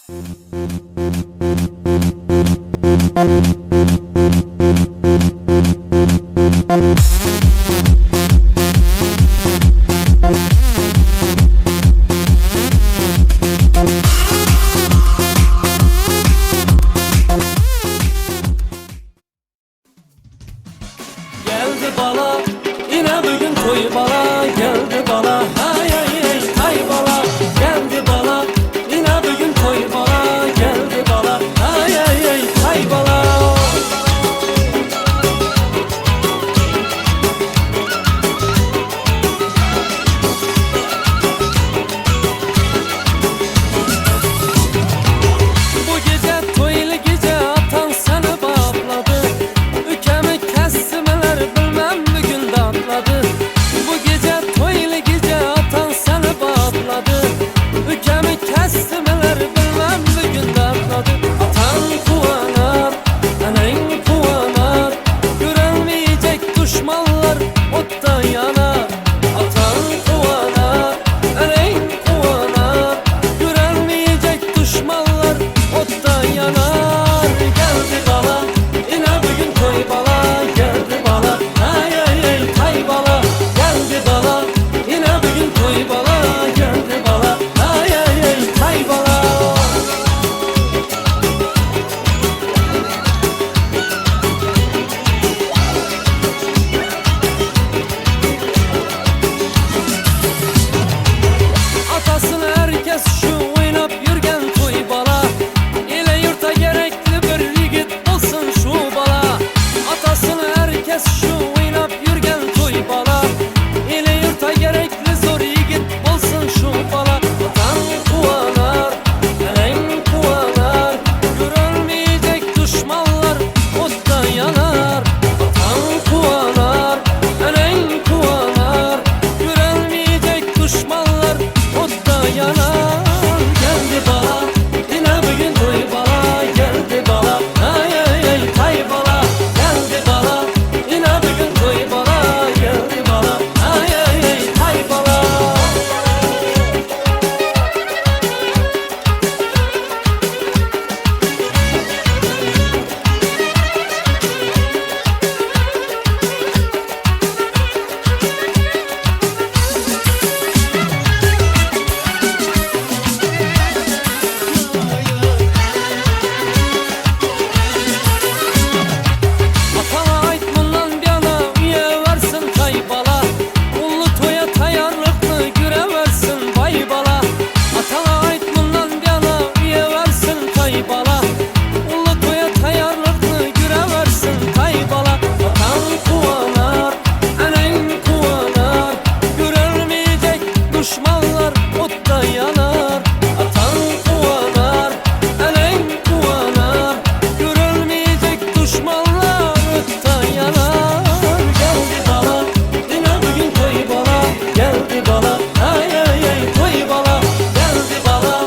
Geldi bala, yine bugün toy bala. Geldi bala, hay hay hay hay bala. Geldi bala, yine bugün toy bala. Geldi bala, hay hay hay hay bala. Bu gece toylu gece atan seni bağladı. Ülkemi kestimeler bilmem bugün de atladı. Bu gece toylu gece atan seni bağladı. Ülkemi kestimeler bilmem bugün de atladı. Atan kuvanar, anan kuvanar. Görünmeyecek düşmanlar otta yanar. Atan kuvanar, anan kuvanar. Görünmeyecek düşmanlar otta yanar. Geldi bala, yine bugün toy bala. Geldi bala, ay ay ay hay bala. Geldi bala, yine bugün toy bala. Geldi bala, ay ay ay hay bala. Atasını herkes şu oynap yürgen toy bala. İle yurta gerekli bir yigit olsun şu bala. Atasını herkes şu oynap yürgen toy bala. İle yurta gerekli zor yigit olsun şu bala. Atan kuvanar, elen kuvanar. Görülmeyecek düşmanlar otta yanar. Atan kuvanar, elen kuvanar. Görülmeyecek düşmanlar otta yanar. Geldi bala, yine bugün toy bala. Geldi bala, ay ay ay hay bala. Geldi bala, yine bugün toy bala. Geldi bala, ay ay ay hay bala. Atana ait bundan bir yana üye versin kaybala. Ullu toya tayarlıklı güre versin vay bala. Atana ait bundan bir yana üye versin kaybala. Ullu toya tayarlıklı güre versin kaybala. Atan kuvanar, enen kuvanar. Görülmeyecek düşmanlar otta yanar. Atan kuvanar, enen kuvanar. Görülmeyecek düşmanlar otta yanar. Geldi bala, yine bugün toy bala. Geldi bala, ay ay ay toy bala. Geldi bala,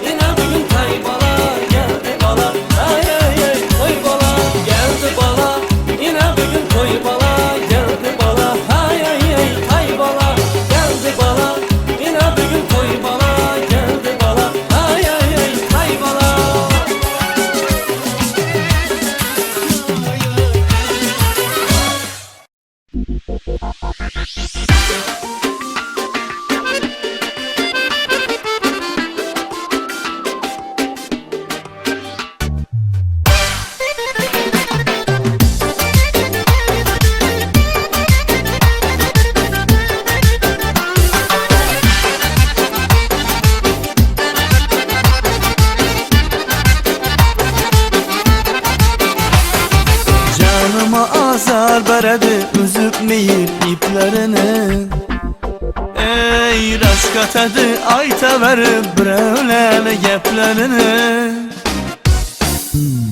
yine bugün tay bala. Geldi bala, ay ay ay toy bala. Geldi bala, yine bugün toy bala. Geldi bala, ay ay ay tay bala. Geldi bala, yine bugün toy bala. Geldi bala, ay ay ay tay bala. Canıma azar beredi üzüp meyil iplerini. Ey raşka tadı ayta verip birevlerni geplerini.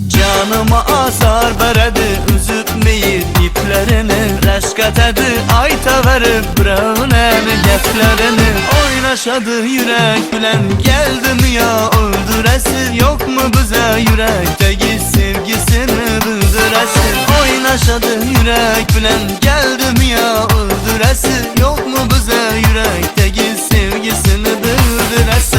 Canıma azar beredi üzüp meyil iplerini. Raşka tadı ayta verip birevlerni geplerini. Oynaşadı yürek bilen geldim ya öldüresi. Yok mu bize yürekteki sevgisini bildiresi. Oynaşadı yürek bilen geldim ya öldüresi. Yok mu bize yürekteki sevgisini bildiresi.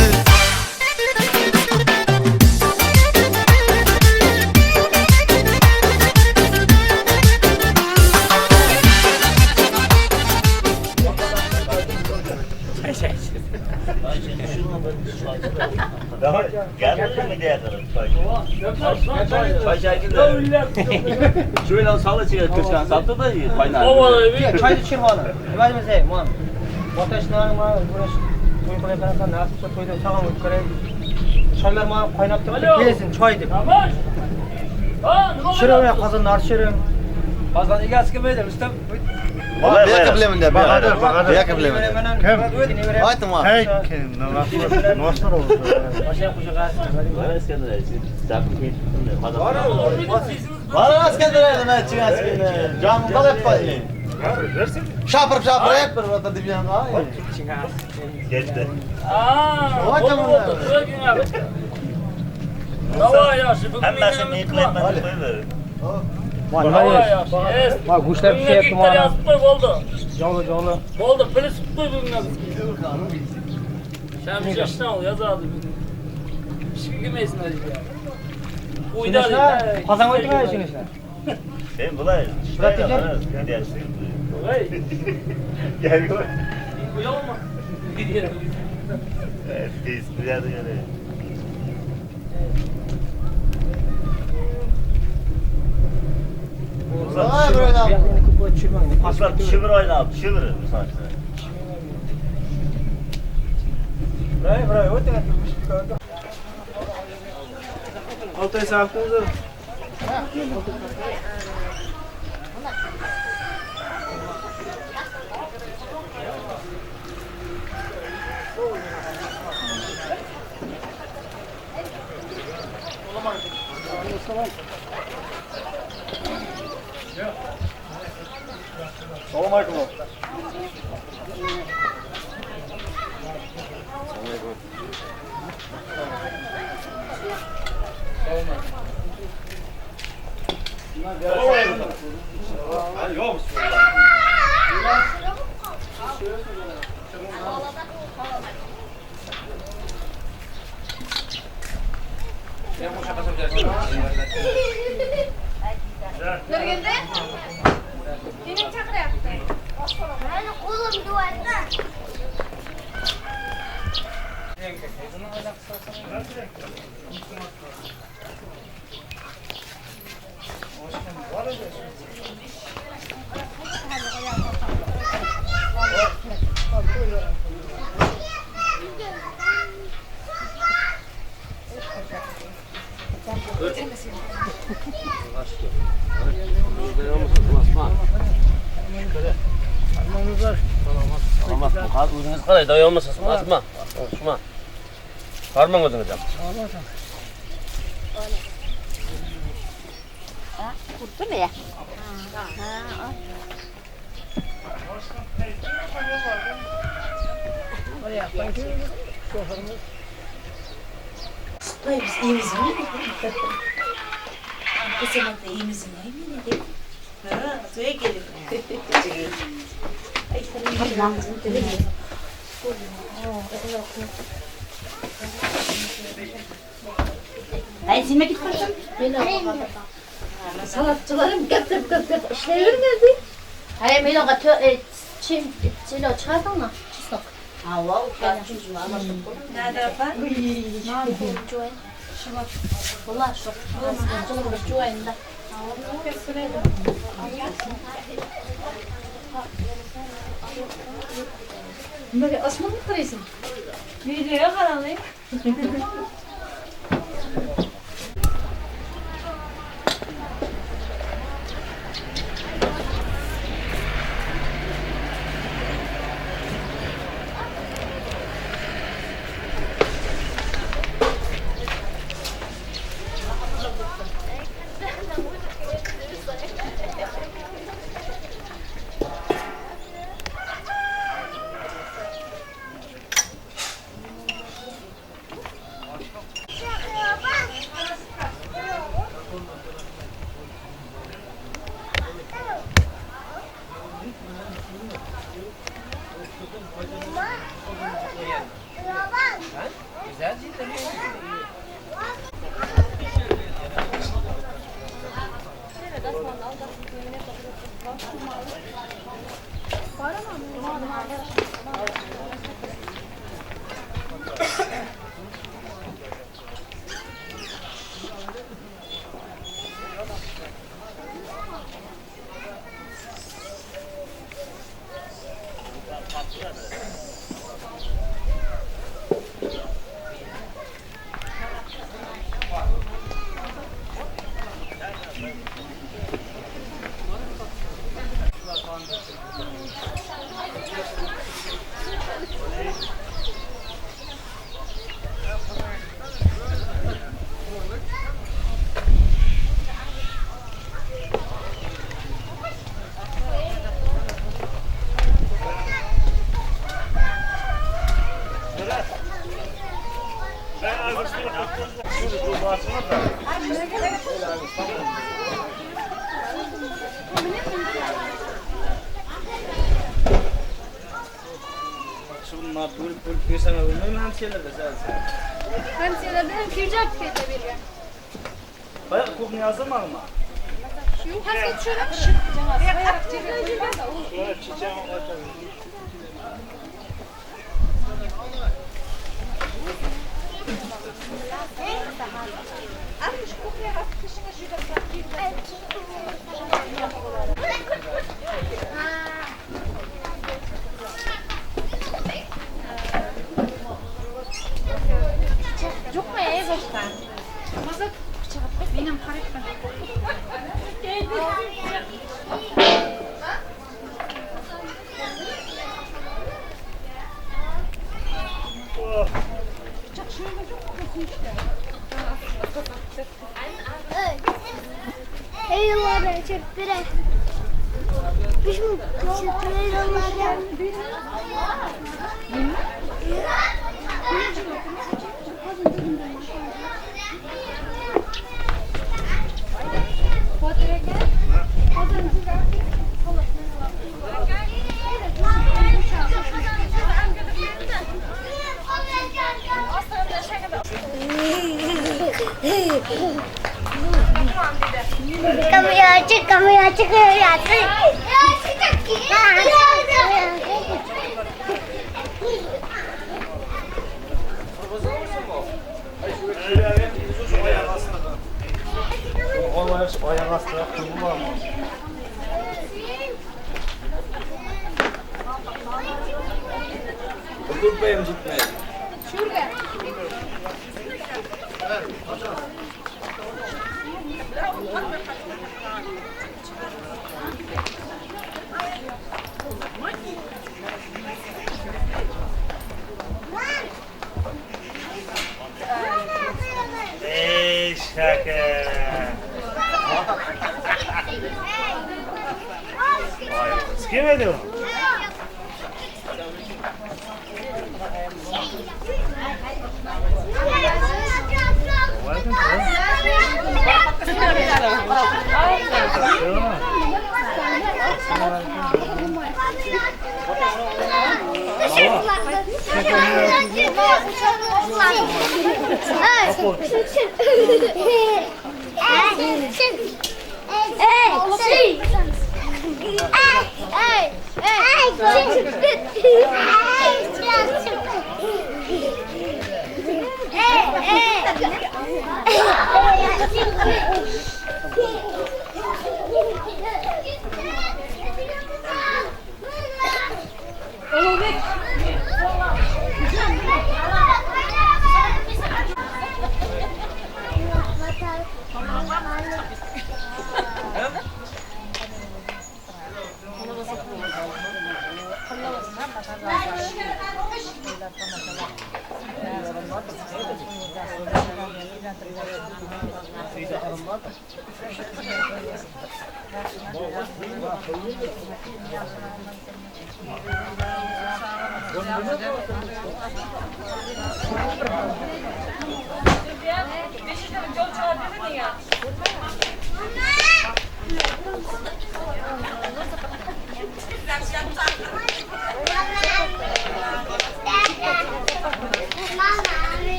Nurgeldi? Keling chaqiryapti. Mani qo'lim juvatda. O'zingiz qalay, dayanmasasiz, Asma. Osma. Barmang o'zingiz ham. Kurtdimi ya? Ay sen git başım. Salatçılarım köp köp köp işleyivermedi. Hayır men oňa çin çin çykardyň mı? Çesnok. Ha, wow, Valla şok. Juwaýynda. Nimaga osmonga qaraysan? Videoga qarang.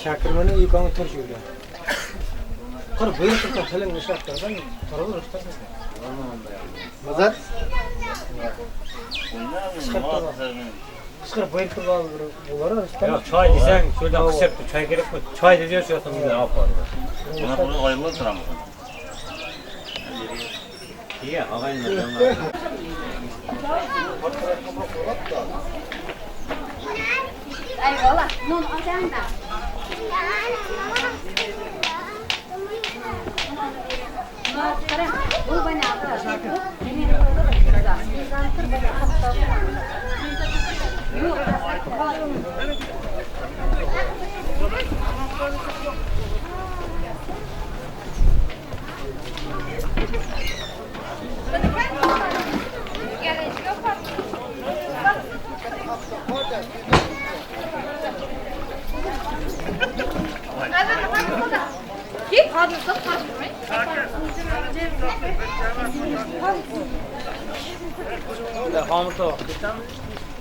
Şakir bilen ýykaň otur şeýle. Gyr bu ýerde tiliň işläp durdan turup Mazar. Qışqırıp bayıp bular Ýok, çaý diýseň, şurdan gyşyp, çaý gerek bu. Çaý diýseň, şu ýatan bilen alyp bar. Buna bunu aýrylyp duramyz. Diýe, agaýynlar. Ay valla. Non alacağım da.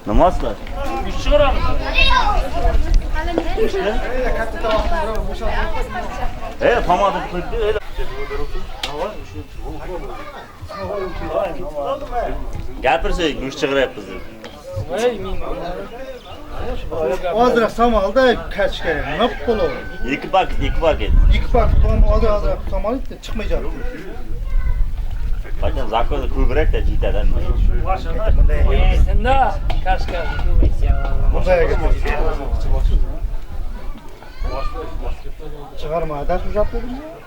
Nima sizlar? E, pomada qo'yibdi. Gapirsak, go'sht chiqaryapmiz deb. Ozroq samolda kachka nima bo'ladi? Ikki paket, ikki paket. Ikki paket ozroq ozroq samol chiqmayapti. Qachon zakozi ko'proq-da jitadan. Senda kashka. Bunday Chiqarmadi, shu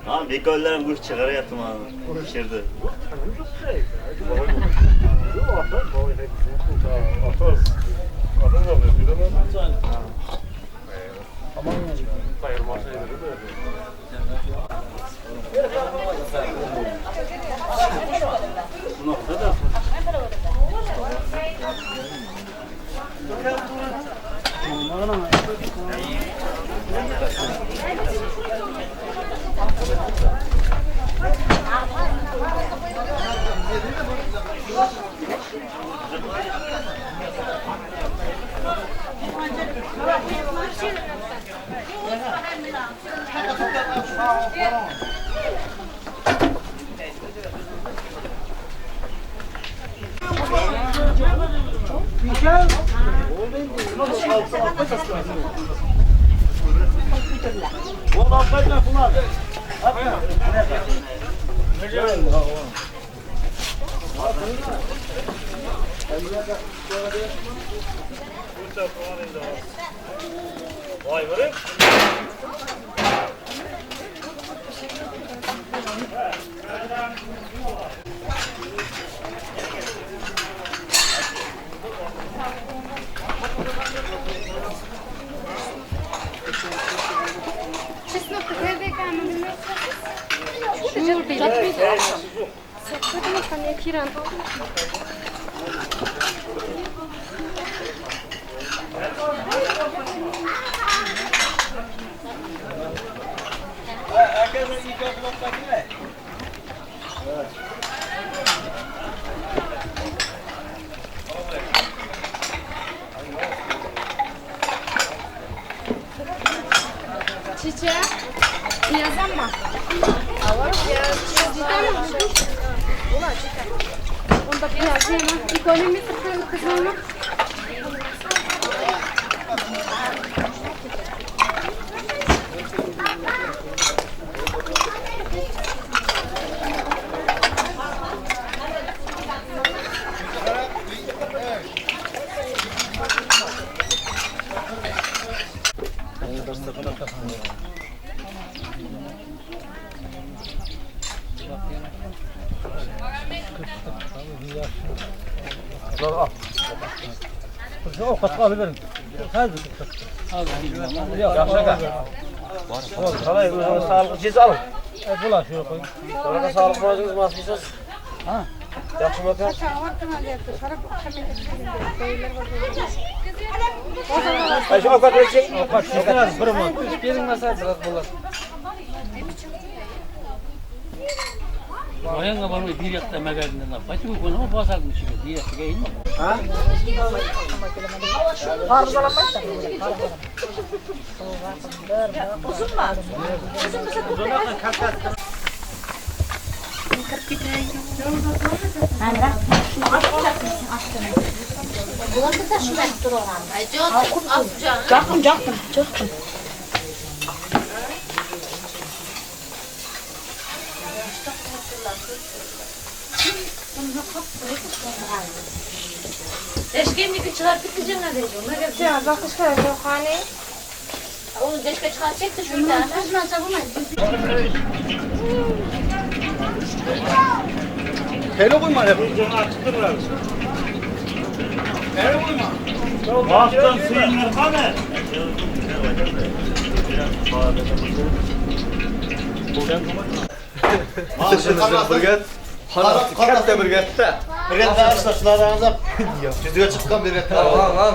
Ha, bekorlar ham go'sht chiqaryapti mana. Pishirdi. Ovqatga olib bering. Hozir. Yaxshi aka. Qalay, o'zingiz sog'liq jez oling. Bular shu qo'y. Aka sog'liq o'zingiz masmisiz? Ha. Yaxshimi aka? Ay, shu ovqat bersak, Ovqat sizdan bir mon. Berilmasa biraz bo'ladi. Boyanga bormay bir yoqda magazindan qaytib qo'yma bosardim ichiga bir yoqqa inma. Ha? Jakym, jakym, jakym. Hele koyma hele. Baktın suyun kanı. Katta bir katta. Bir katta şularınıza yüzüge çıkan bir katta. Al al.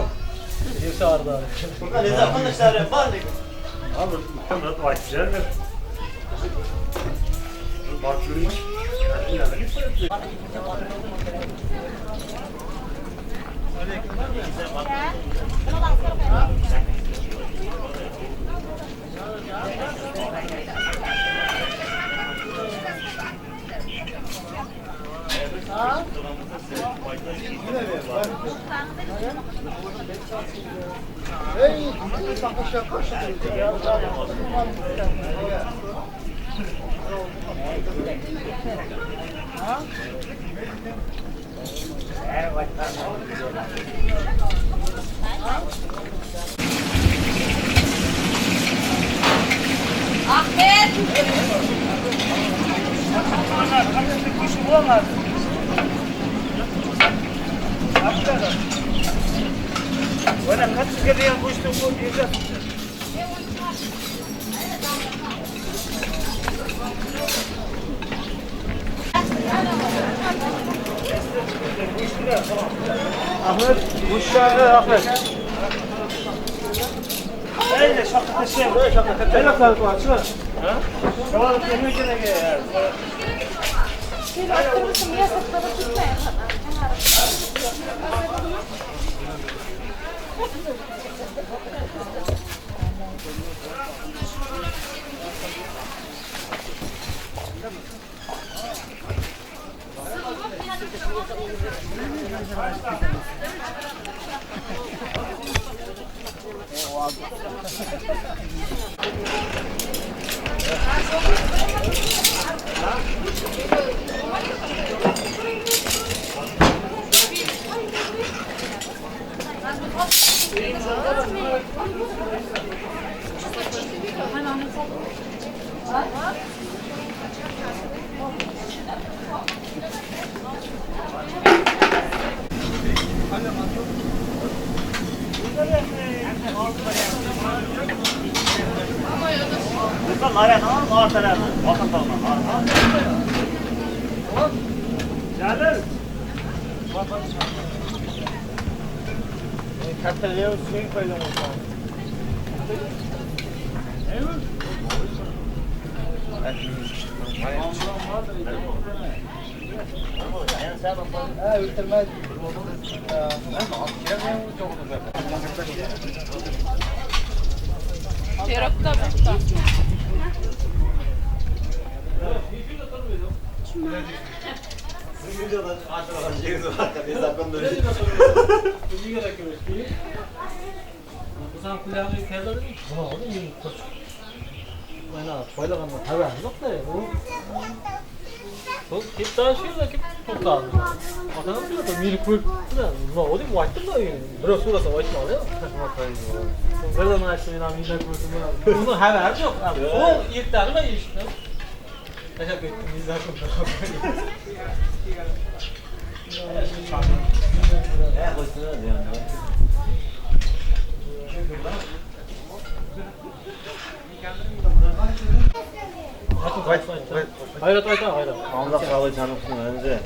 Allah sağlık canım önce.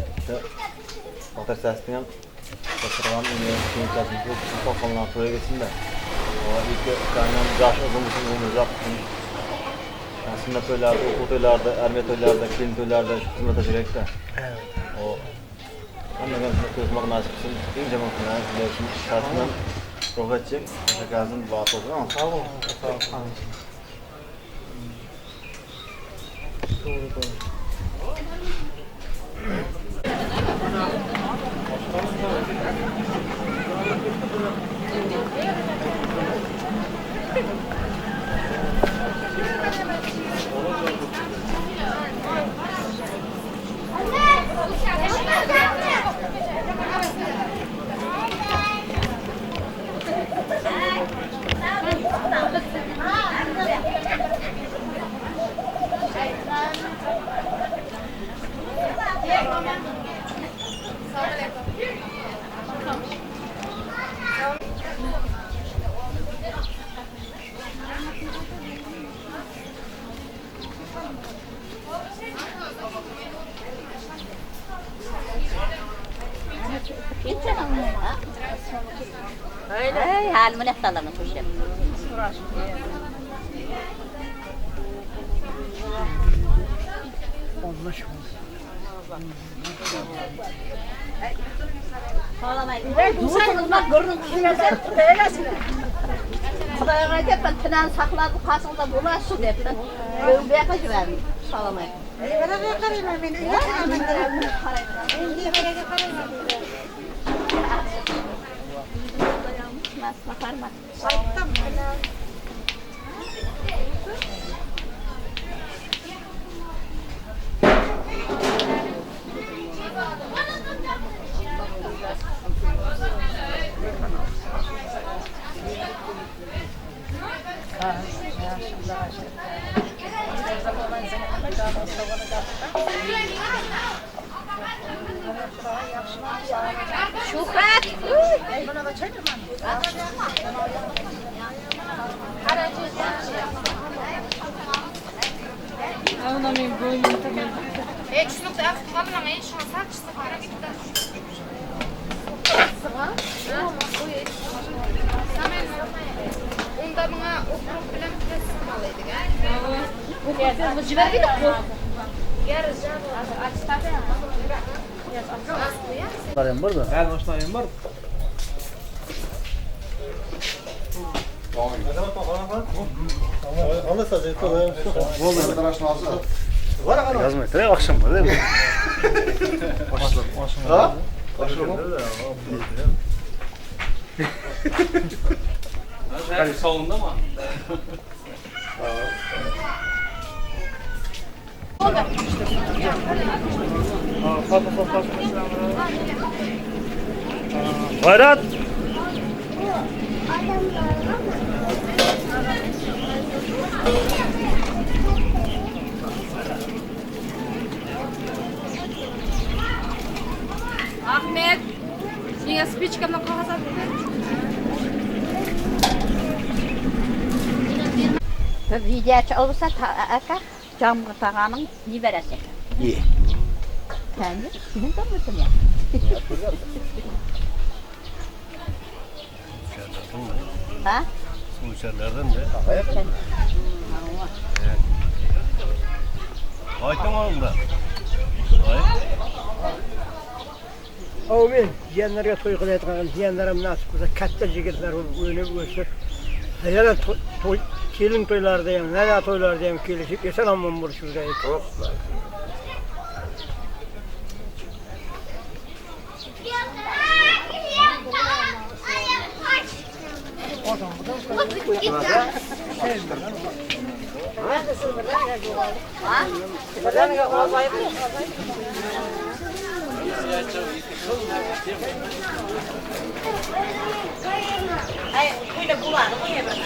Otur sesini Oturgan üniversitesinin çok toplumlar toya geçsin de. O ilk kaynağın yaş uzun umur yaptım. Sünnet toylarda, okul toylarda, erme toylarda, kelin toylarda şu hizmete gerek de. O Ama ben sünnet toyu nasip etsin. İnce bakın, şartından. Ruh etjek. Hoşa bat bolsun. Ama sag bol. Sag bol. Dogry dogry. Öyle. Halimi ne salamı kuşum. Xudoyga aytyapman, tinani saqlab, qasingda bo'lasiz deb. Bu yoqqa jibardim. Salom alaykum. Qarayman men, uyga qarayman. Nevaraga qarayman. Aytdim. Shuhrat! Gel başlayayım var. Yazmayın. Akşam var değil mi? Ha? Salonda mı? Bayrat. Ahmet, menga spichkamdan qog'oz olib ber. Videochi olsa aka jamg'i tog'aning nevarasi. İyi. Sen senin tanıyorsun ya. Ha? Su içerlerden de. Aytın oğlum da. Ay. Amin. Jiyanlarga to'y qilayotgan jiyanlarim nasib qilsa katta yigitlar bo'lib o'ynab o'sib yana to'y kelin to'ylarida ham nana to'ylarida ham kelishib eson omon bo'lishimizni aytib. Ay, buyla bularni qo'yaman.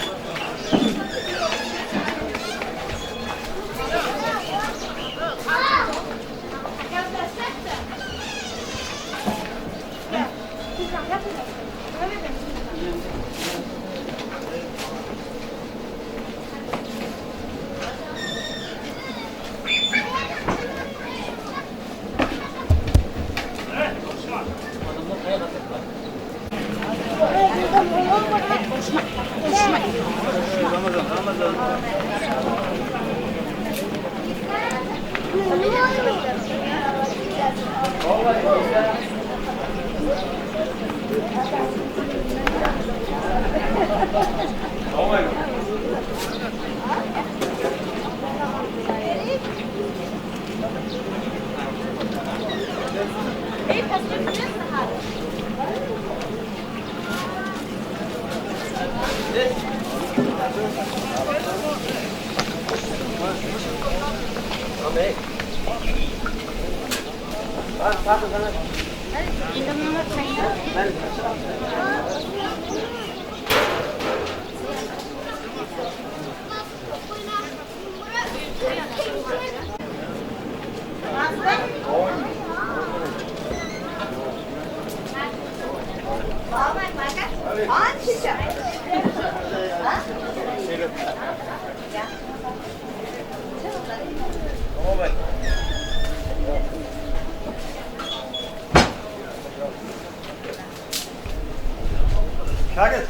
Shagir,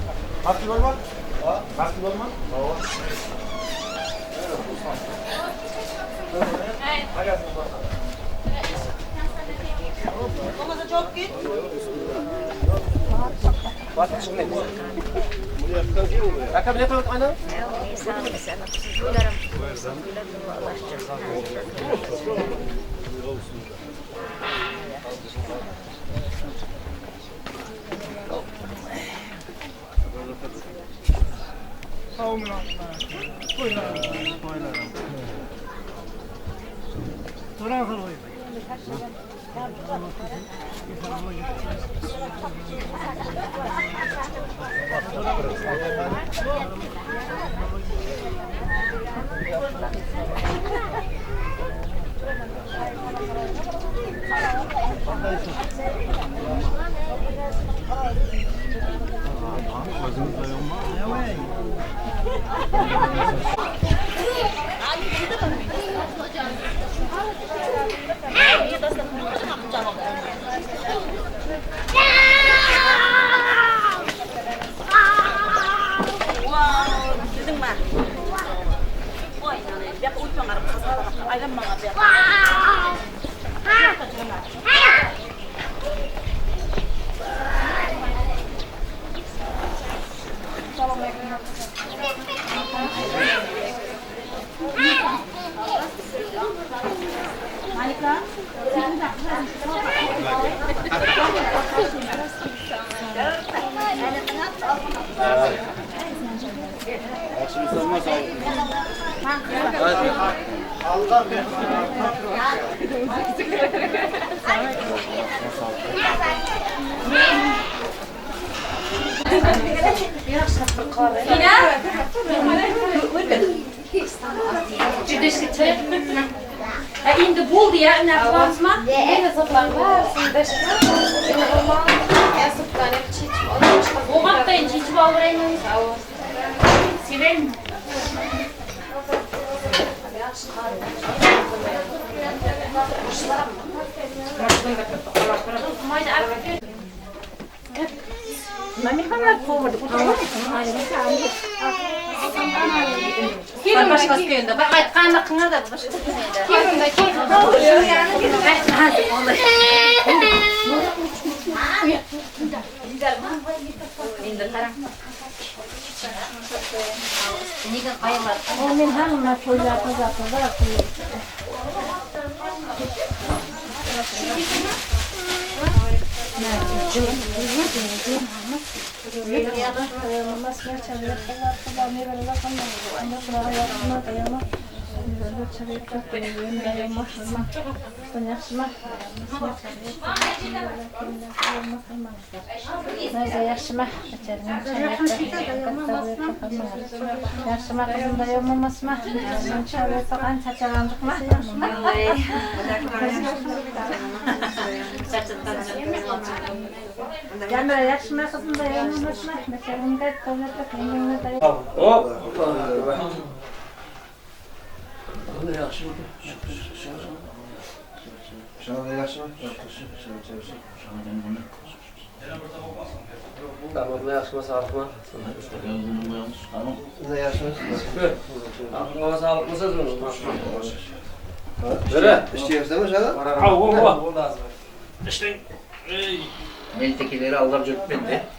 pastki bormi? Pastki bormi? Endi bo'ldi ya, unaqa qilamizmi? O'g'atdan chechib olaveraymi? Sevaymi?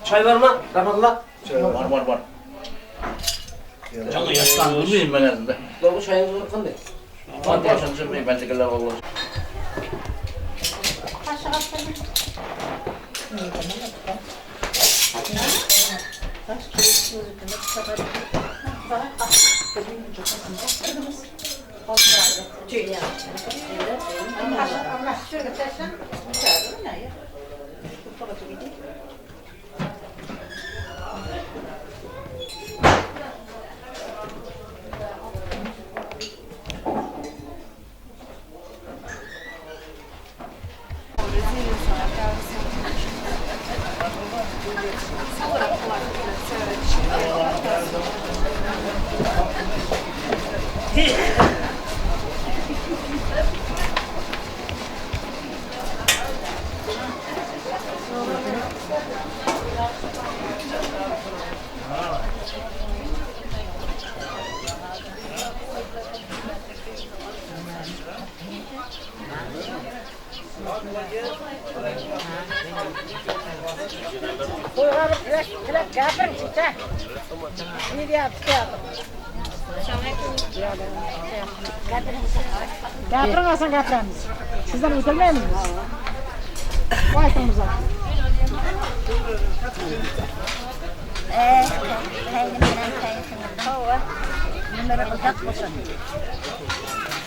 Çay var mı? Rahmetullah. Bar bar bar. Jaňy ýaşlan durmayyn men elinde. Bu çaýyň qanday? Bar bar şonça men bendekeler boldy. Toyga bir tilek tilek gapiring chicha. Ne deyapti? Gapiring olsa gapiramiz. Sizdan o'tolmaymiz biz. Aytingizlar. Kaynim bilan kayinsingiz. Umri uzoq bo'lsin.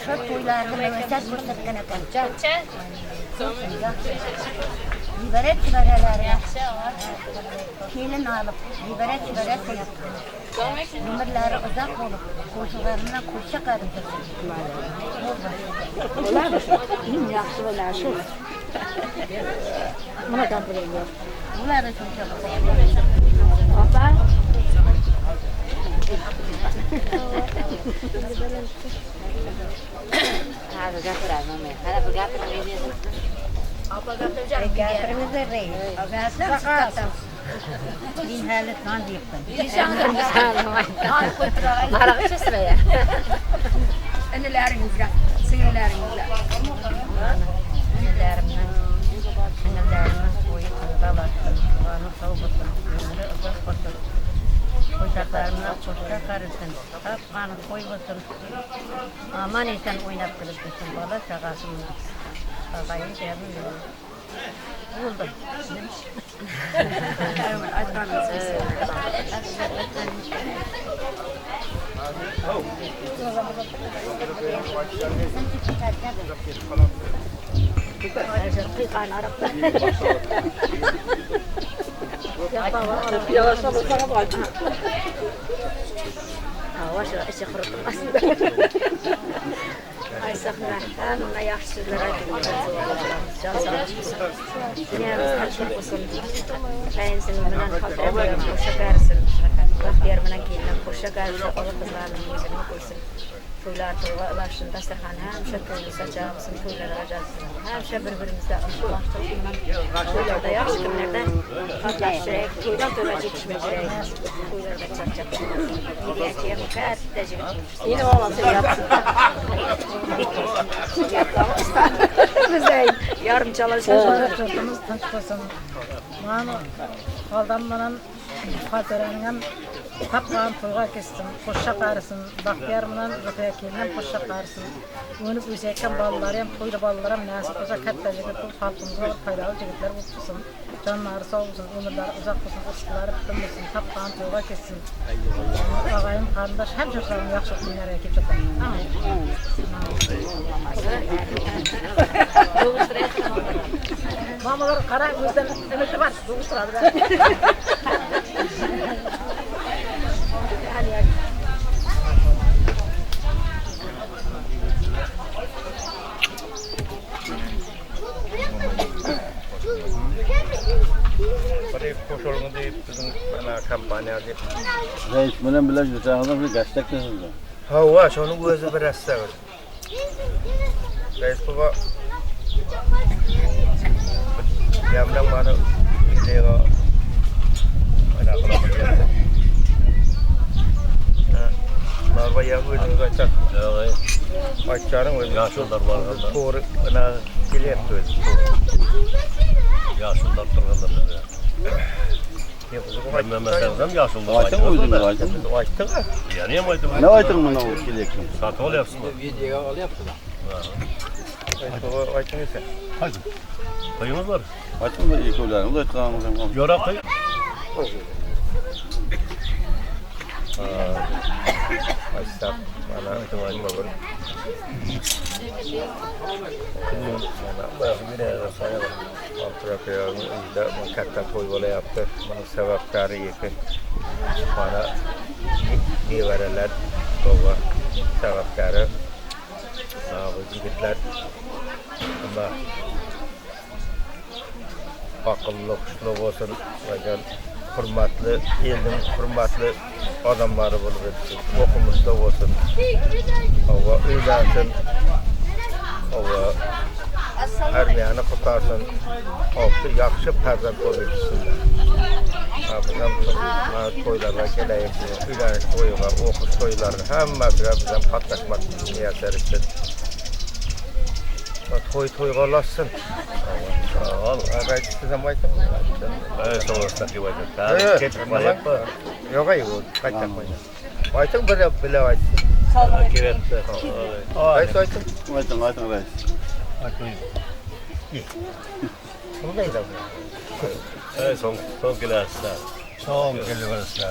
Shu to'ylarni muvaffaq ko'rsatgan ekan. Nevara chevaralari kelin olib, nevara chevara qo'yib, umrlari uzoq bo'lib, qo'shiqlari bilan qo'sha qarib tursin. Bo'ladi. Eng yaxshi bo'ladi shu. Mana gapirgan. Ular shuncha bo'lsa. Opa. Hozir gapiraman men. Qanaqa gapirmaydi? Gapiringizlar rey. Men hali non deyapman. Aroq ichasizlar ya. Inilaringizga, singillaringizga. Inilarimdan, sing'illarimning bo'yi qilib joni sog' bo'lsin, umri uzoq bo'lsin. Qo'shoqlarimdan qo'shqa qarisin, topqani to'y bo'lsin. Omon eson o'ynab kulib tursin bola chaqasi bilan. Og'ayni bilan. Bo'ldi. Hamma yaxshi so'zlar aytib jon sog'lik bo'lsin. Dunyamiz tinch bo'lsin. Qayinsinglim bilan xotiram bilan qo'sha qarisin. Baxtiyor bilan kelinam qo'sha qarisa, o'g'il qizlarning yuzini ko'rsin. To'ylar to'yga ulashsin, dasturxon hamisha to'yli sachoq bo'lsin, to'ylar ajratsin. Hamisha bir-birimizda ixtilof bilan to'ylarda yaxshi kunlarda xotlashtiraylik, to'ydan to'yga yetishmay yuraylik. To'ylarda charchab Yigitchi ham katta yigit. Endi olsa yotsin. Bizday yarim chalashgan. Yurtimiz tinch bo'lsin. Mana xoldam bilan xotiraning ham tapqan to'yga kelsin, qo'sha qarisin, Baxtiyor bilan Ruhiya kelin qo'sha qarisin. O'nib o'sayotgan bolalari ham to'yli bolalar ham nasib bo'lsa katta yigit bo'lib xalqimizga bir foydali yigitlar bo'lib chiqsin. Jonlari sog' bo'lsin, umrlari uzoq bo'lsin, rizqlari butun bo'lsin, tapqan to'yga kelsin. Og'ayim, qarindosh hamma shularni yaxshi kunlarga kelib chotadi. Mamalar qara o'zidan umidi bor, bo'g'ishtiradi. Qo'shildi deb bizning mana kompaniya deb. Reis bilan bilan yursangiz bir gashtak kesildi. Hava, shuni o'zi bir rasta. Rais baba yamdan mana videoga ana qilaman. Narva ya o'zingiz aytasiz. Aytganing o'zi. Yoshlar bor. To'g'ri, ana kelyapti o'zi. Yoshlar turganlar. Aýtdyň özüňiz aýdyň. Aýtdyň. Ýany hem aýtdym. Ne aýtdyň muny o kelekli? Satyp alýapsyňyz. Videoga alýapsyňyz. Aýtdyň ise. Aýtdyň. Toýuňyz bar. Aýtdyň da ikowlaryňyz aýtgaňyz hem. Ýora koý. Aýtsak, mana nima bir Uyda katta to'y bo'layapti. Buni sabablari eki mana nevaralar bova sabablari mana bu yigitlar nima aqlli hushli bo'lsin agar hurmatli elning hurmatli odamlari bo'lib yetishsin o'qimishli bo'lsin va uylansin va armiyani qurtarsin hopni yaxshi farzand bo'lib yetishsinlar Ha, biz ham mana to'ylarga kelaylik uylanish to'yiga o'qish to'ylariga hammasiga biz ham qatnashmak muyassar etsin Va to'y to'yga ulashsin siz ham ayting Yo'q, ay, qayta qo'ydi. Ayting bir bilib aytsin. Ayt, ayting. Aýtdyň, aýtdyň reis. Bunday da. Soň soň gelersiz. Soň geliversin.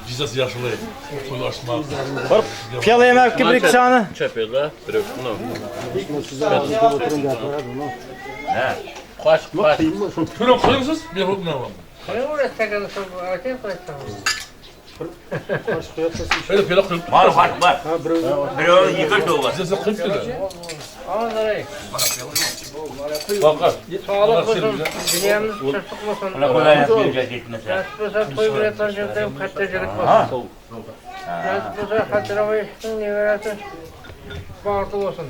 Cizası yaşlı. Toylaşma. Piyala yemek gibi bir iki tane. Çöp ýerde. Bir öpdüm. Kaç kaç. Şöyle koyuyorsunuz, bir hukuk ne var? Şöyle pilav koyup. Var var var. Bir yıkır da var. Cizası koyup dedi. Bak bak. Sağlık olsun, dünyamız çocuk olsun. Buna kolay yapmayacak gitmese. Nasip olsa toy bilen jurda katta jirik olsun. Nasip olsa Hatırabay'ın neverası bağırtı olsun.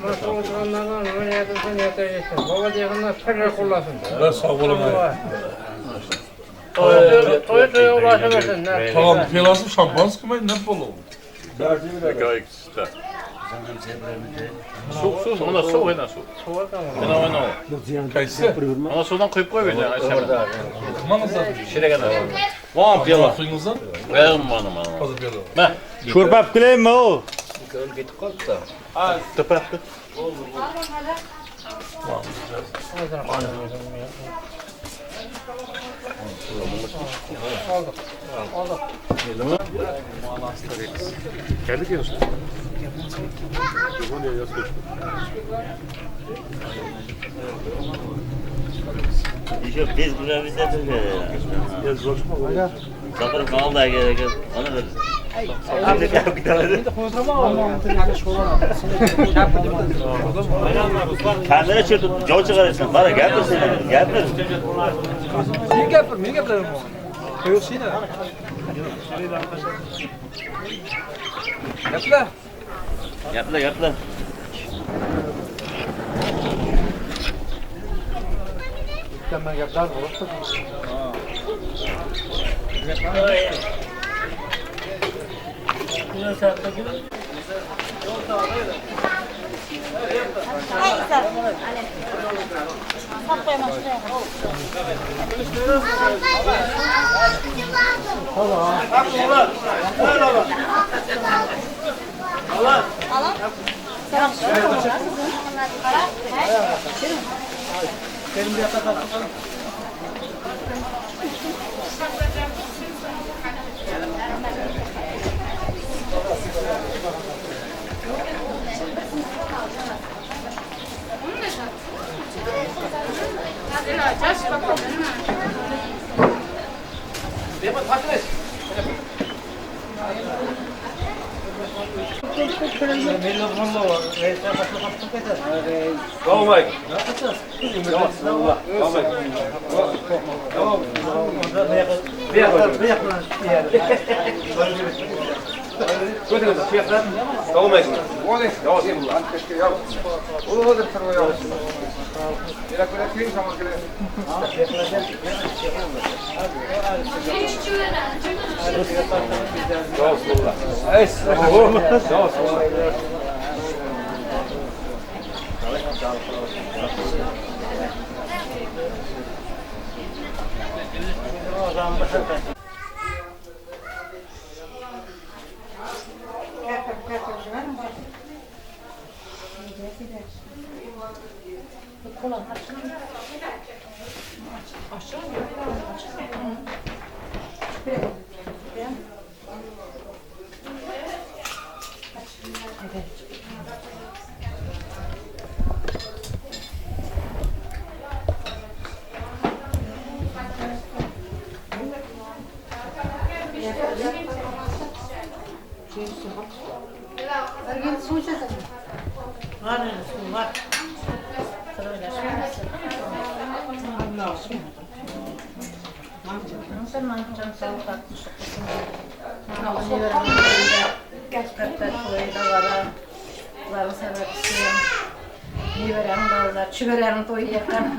Nasip olsa onlardan nima niyat olsa niyatlar yetsin. Baba deyğindan sırrı kullasın. Ben sağ olun. Toy toy toya ulaşamasın. Tamam, pilavsı şampanski mı? Ne bolu? Su, su, ona su, ona su. Ona ona. Kaysi? Ona sudan koyup koy beni. Manızdan. Şire kadar. Van piyala. Suyunuzdan? Ver bana bana. Fazla pilav. Ne? Şurba alıp geleyim mi o? Biz buraya biz de Sabır bana da gerek yok. Onu ver. Kendine çırpıp yol çıkarırsın. Bana gapir seni. Gapir. Men gapir, men gapiraman. Yo'q, seni. Gapla. Gapla, gapla. Mükemmel gaplar bo'lib. Çüberenin toyu yakan,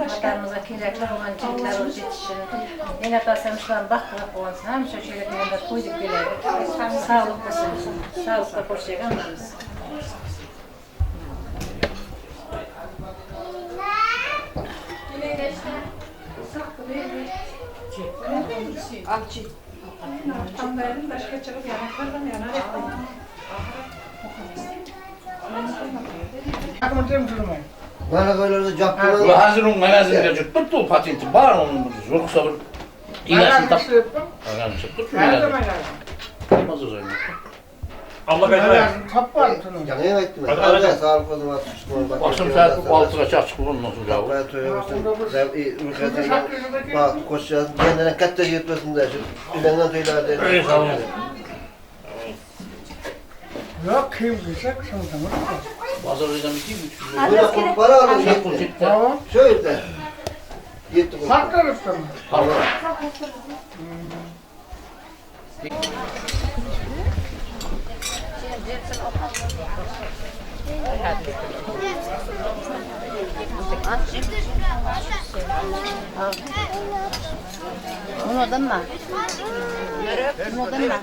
Vatanımıza kerekli olan çiftler olup yetişin. Yine tasarımcıların baktılık olsun. Hem şu şöyle diyende koyduk bile. Sağlık olsun. Sağlıkla koşacak anlamız. Bu hazır onun magazinga жүрүп турду, ол патенти бар onun yoksa bir iğnesini tap. Magazin çıkıp durdu. Allah qaytarayın. Akşam saat 6-ga çaq çıkıp ondan sonra. Katta yetmesin de şu ülenden toylarda. Ey sağ olun. Yok kim bilsek şunu Bazardan iki Burada kurup para alın. Tamam. Şöyle de. Yetti kurup. Patlarız tamam. Unuldun mu? Unuldun mu?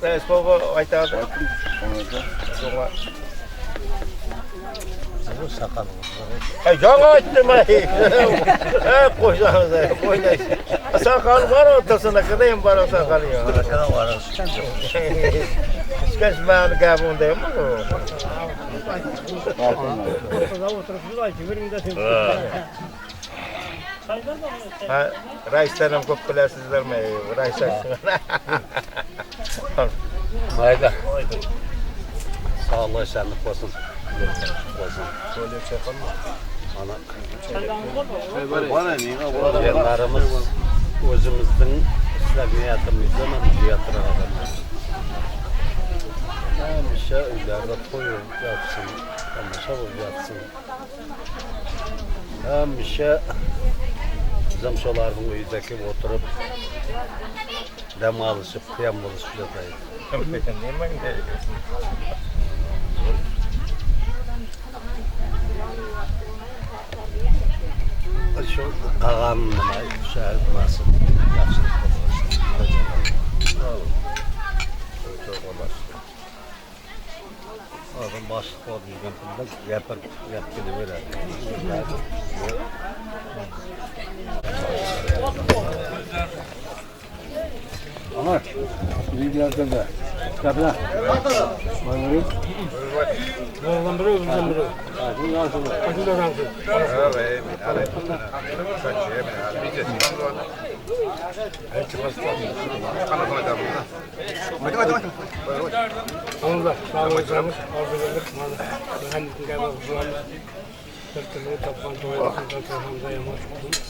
Reis baba aytadi. Ay jaňa aýtdym aý. Ä goýsaňyz aý, goýnaý. Sakaly bar ortasynda, gyzym bar o sakaly. Hiç many gaby onda hem Ha, Raisden hem köp bilersizlermi? Rais Mayda. Sağlık, şenlik olsun. Olsun. Ana. Yıllarımız özümüzдің ishlab niyatimizdan ham yatıraq adamlar. Hamisha uylarda to'y yotsin, tomosha bo'lib yotsin. Hamisha biz ham shularning uyida kelib o'tirib dam olishib, qiyam bo'lishib yotaylik. Shu qolgan nima o'sha nimasi yaxshilik bo'lsin. Odam boshliq bo'lib yurgan pulda gapirib gap kelaveradi. Ana, bilgilerden Gapla. Allah sağlığımız, orzularımız, mana bir turli topgan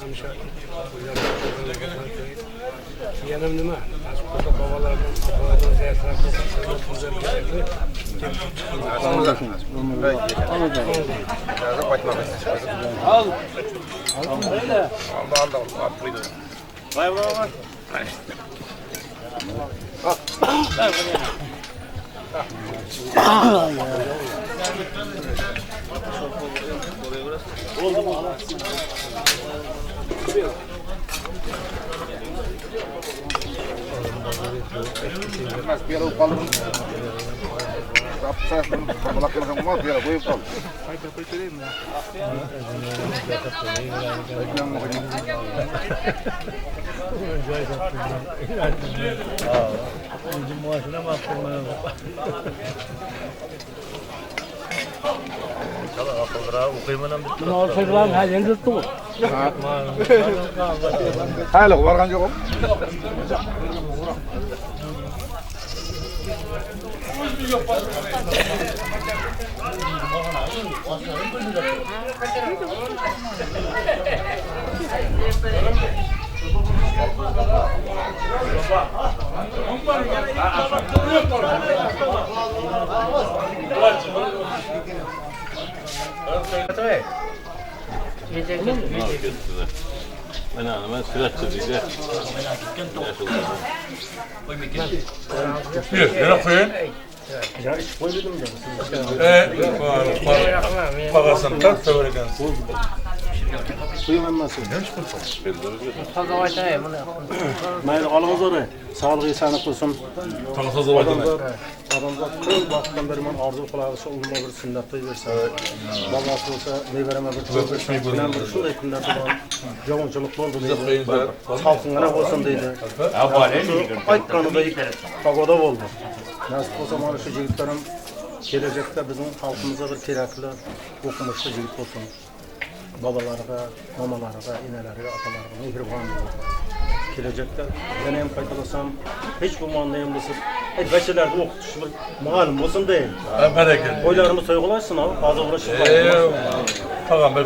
hamisha yana nima nasib bo'lsa bobolardan opalardan Al. Aldı aldı aldı. Vay vay vay. Hali borgan yo'qmi? Mayli oling'iz Sog'lig'i esanlik bo'lsin. Odamzod ko'p vaqtdan beri man orzu qiladi shu o'g'limga bir sunnat to'y bersa, bolasi bo'lsa nevarama bir to'y bersa, bilan bir shunday kunlarda jovonchilik bo'ldi deydi. Salqingina bo'lsin deydi. Shu aytganidek pagoda bo'ldi. Nasib bo'lsa mana shu yigitlarim kelajakda bizning xalqimizga bir kerakli o'qimishli yigit bo'lsin. Bobolariga, momalariga, enalariga, otalariga mehribon bo'lsin. Kelajakda yana ham qaytalasam, hech bo'lmaganda ham bo'lsa, bachalarni o'qitish bir muallim bo'lsin de. Barakalla. To'ylarimiz to'y qilasin, hozir urashib Tamam ben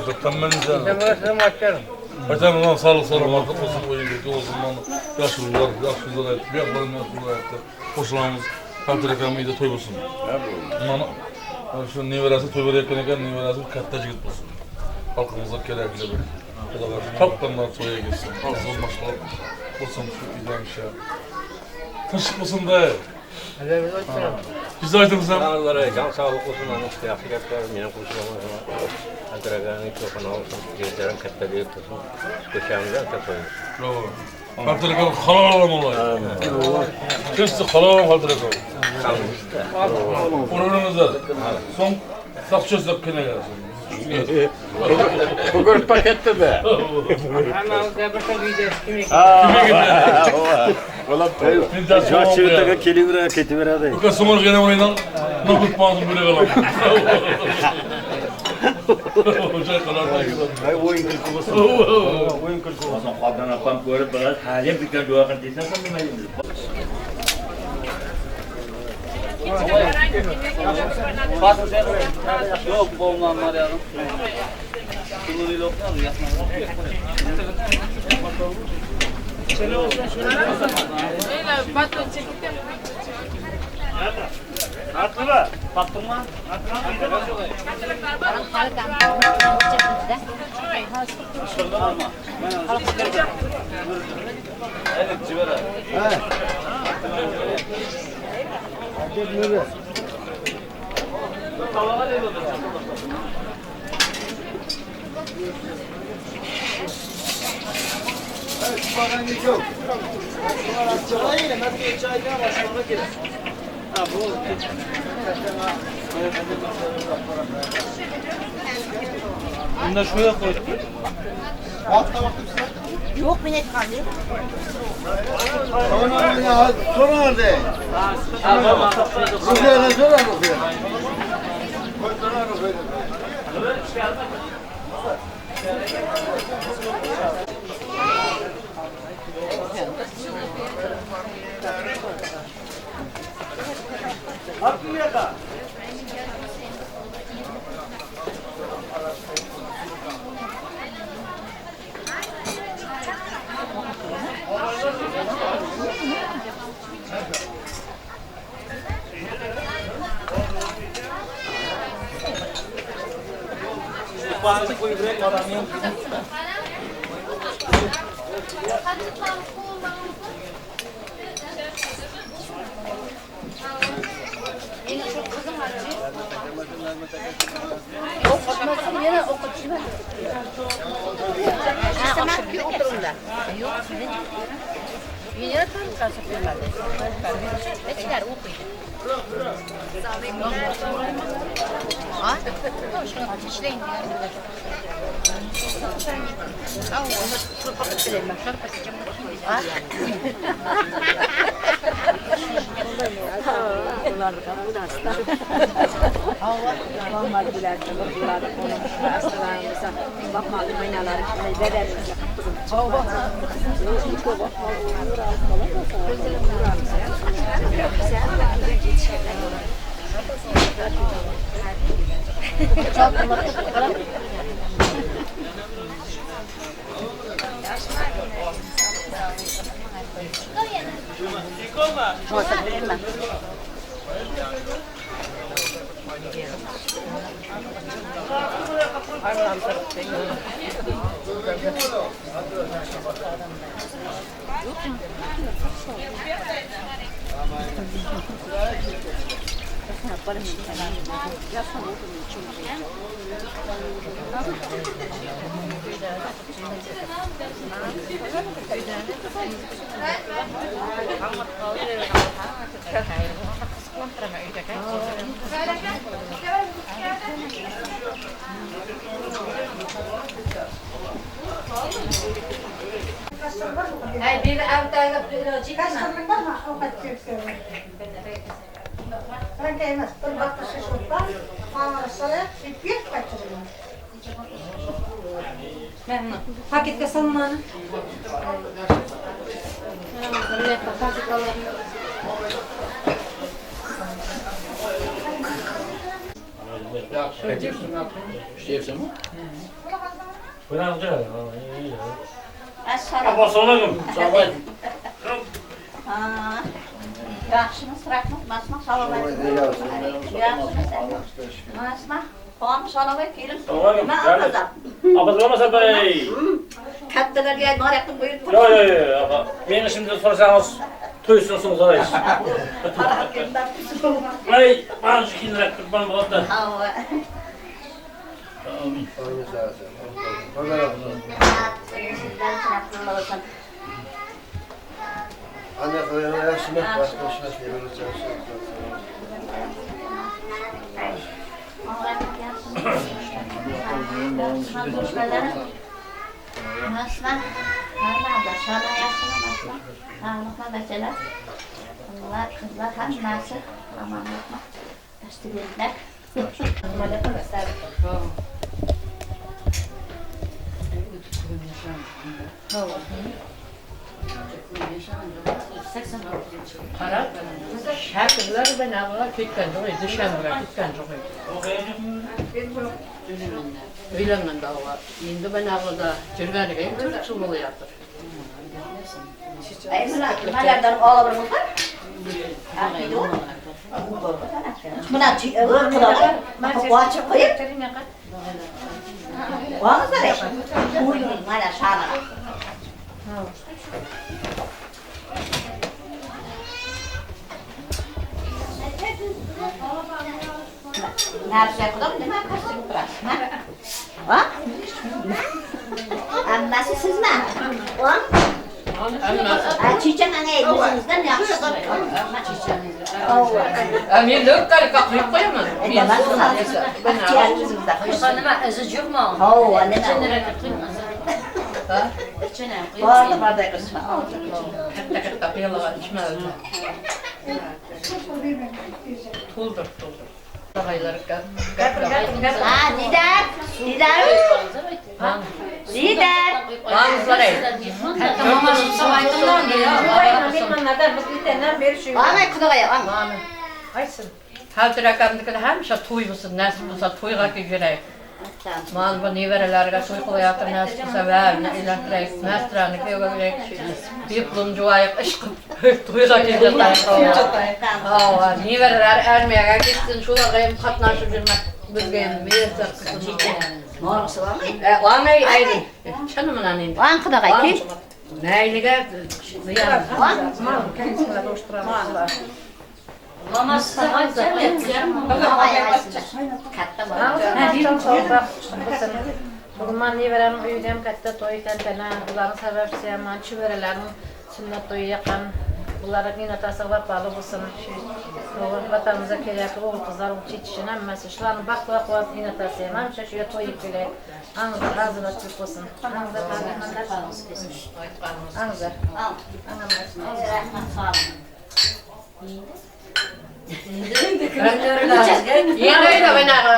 Aytan ulan sağlık selamatlık olsun, oyun olsun, yaşlılar, yaşlılar aytdı, buyaklarım yaşlılar aytdı. Qo'shilamız, Xalq akam uyda to'y bo'lsin. Mana shu nevarasi to'y berayotgan ekan, nevarasi bir katta yigit bo'lsin. Xalqimizga kerakli bir. Xudoga topganlar to'yga ketsin. Orzu mashg'ul bo'lsin shu uyda Tinchlik bo'lsin da. Biz aytamiz ham. Can sağlık olsun, anası yaxşı gaplar, meni qo'shilaman. Adraganing to'qini olsin, yigitlarim katta buyuk bo'lsin. Ko'chamizda to'y. Bravo. Xalq akam halol olam olay. Hepsi halol Xalq akam. Uraveringizlar. So'ng saqchi deb kelaversin. Bugun paketda be. Yosh yigitlarga kelaveradi, ketaveradi. Uka so'ng yana o'ynan nokut puanı böyle kalan. Ay o'yin kulki bo'lsin. O'yin kulki bo'lsin. Qobdan opam ko'rib biroz hali bitta duo qil desam ham nima deymiz? Yok bombanlar yarım. Bunları yok Bunda şuraya koyduk. Yo'q, men aytganim. O'qitmasin, yana o'qitishma. O'tiringlar. Yo'q, Venera tanqasi bermadi. Ichkari o'qiydi. Ha? Ishlang. Paketke salmany. Yaxşımız, rahmet, basma, salam Yaxşımız, basma. Tamam, salam kelin. Apa bey. Kattalarga nor yoqdan qo'yib Yo yo yo apa. Meni şimdi sorasanız to'ysin so'ng so'raysiz. Ay, mana shu kiyintirib turibman bo'ldi. Anne qo'ygan yaxshimi? Boshqa Qizlar hammasi omonlikmi? Studentlar. Qarab, şakirlar ben ketgan yo'q edi, dushanbaga ketgan yo'q edi. Uylangan dağlar. Endi ben ağılda жүргәнігә 4 жыл бола ятыр. Ay, nimalardan olib Buna ochib qo'yib. Mana shani. Narsa qilib nima qilib turasiz, ha? Hammasi sizmi? Chicha mana o'zingizdan yaxshi Men lökkalikka quyib qo'yaman. Nima, izi yo'qmi? Hova, nima? Bordi, bordi qilishma. Katta katta piyolaga ichmadi. To'ldir, to'ldir. Ha, Didar, Didar. Didar. Ana qudag'ay, ana. Aytsin. Hozir akamnikida hamisha to'y bo'lsin, nasib bo'lsa to'yga kelib yuraylik. Mana bu nevaralarga to'y qilayotib nasib bo'lsa barini uylantiraylik, Nastirani kuyovga beraylik. Diplom juvayiq, ish qilib to'yga kelib yotaylik. Ha, nevaralar armiyaga ketsin, shularga ham qatnashib yurmak bizga ham muyassar qilsin. Morg'isi bormi? Olmay aydi. Chini bilan endi. An qudag'ay, kel. Mayliga Bugun man nevaramning uyida ham katta to'y tantana, bularning sababchisi ham man chevaralarim sunnat to'yi yaqin. Bularning otasi vafoli bo'lsin. Vatanimizga kelyapti o'g'il qizlar chetishini hammasi shularni baxt va quvvat enatasi ham hamisha shu yerda to'y yeb kelaylik. Angizlar azimat bo'lsin. Angizlar Angizlar. Rahmat, sog' Endi ayda bunaqa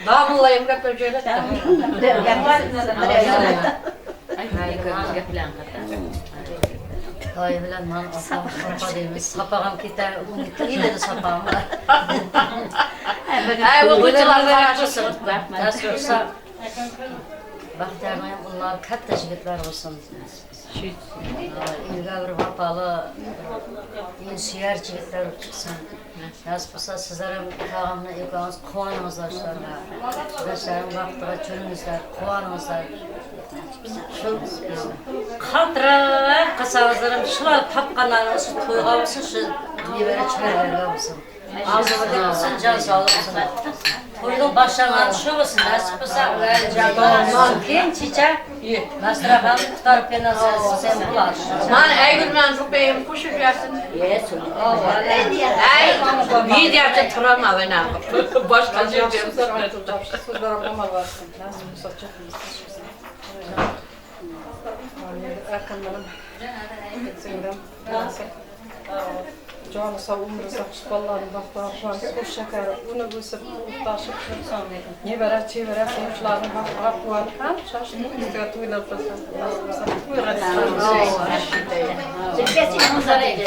domla ham gapirib jo'natdi. Toy bilan man otam sapa deymiz. Sapag'am ketar, unga sapag'im. Ay, o'quvchilar qarashsin. Nasib bo'lsa, Baxtiyorning ular katta yigitlar bo'lsin. Ilge bir wepaly, bir ilsöýer jigitler bolup çyksyn. Nasip bolsa sizlerem agam bilen ekaňiz guwanyňyzlar şularga. Ýaşlaryň bagtyga çürüňizler, guwanyňyzlar. Şu kaltrak kylsaňyzlaram şular tapganlaryňyz şu toýga bolsun, şu nebere çörelerge bolsun. Agzybirlik bolsun, jan saglyk bolsun. Toýuň başlangyjy şu bolsun, nasip bolsa Keň çiçek Nasrahan gutaryp gelnen sen bular. Man Aygül Mansur Beyim kuş üşersin. Ay, bir yerde turamaz ana. Başka yerde Sözlerim amal varsın. Nasip bolsa Erkanlarım. Jany sag, ömri uzak, şu balalaryň bagtyna guwanyp, hoş şäkeri önüp ösüp, ugurdaşyp, nebere, çebere, goňşularyň bagtyna guwanyp, şa şu üstüne toýlap dursa.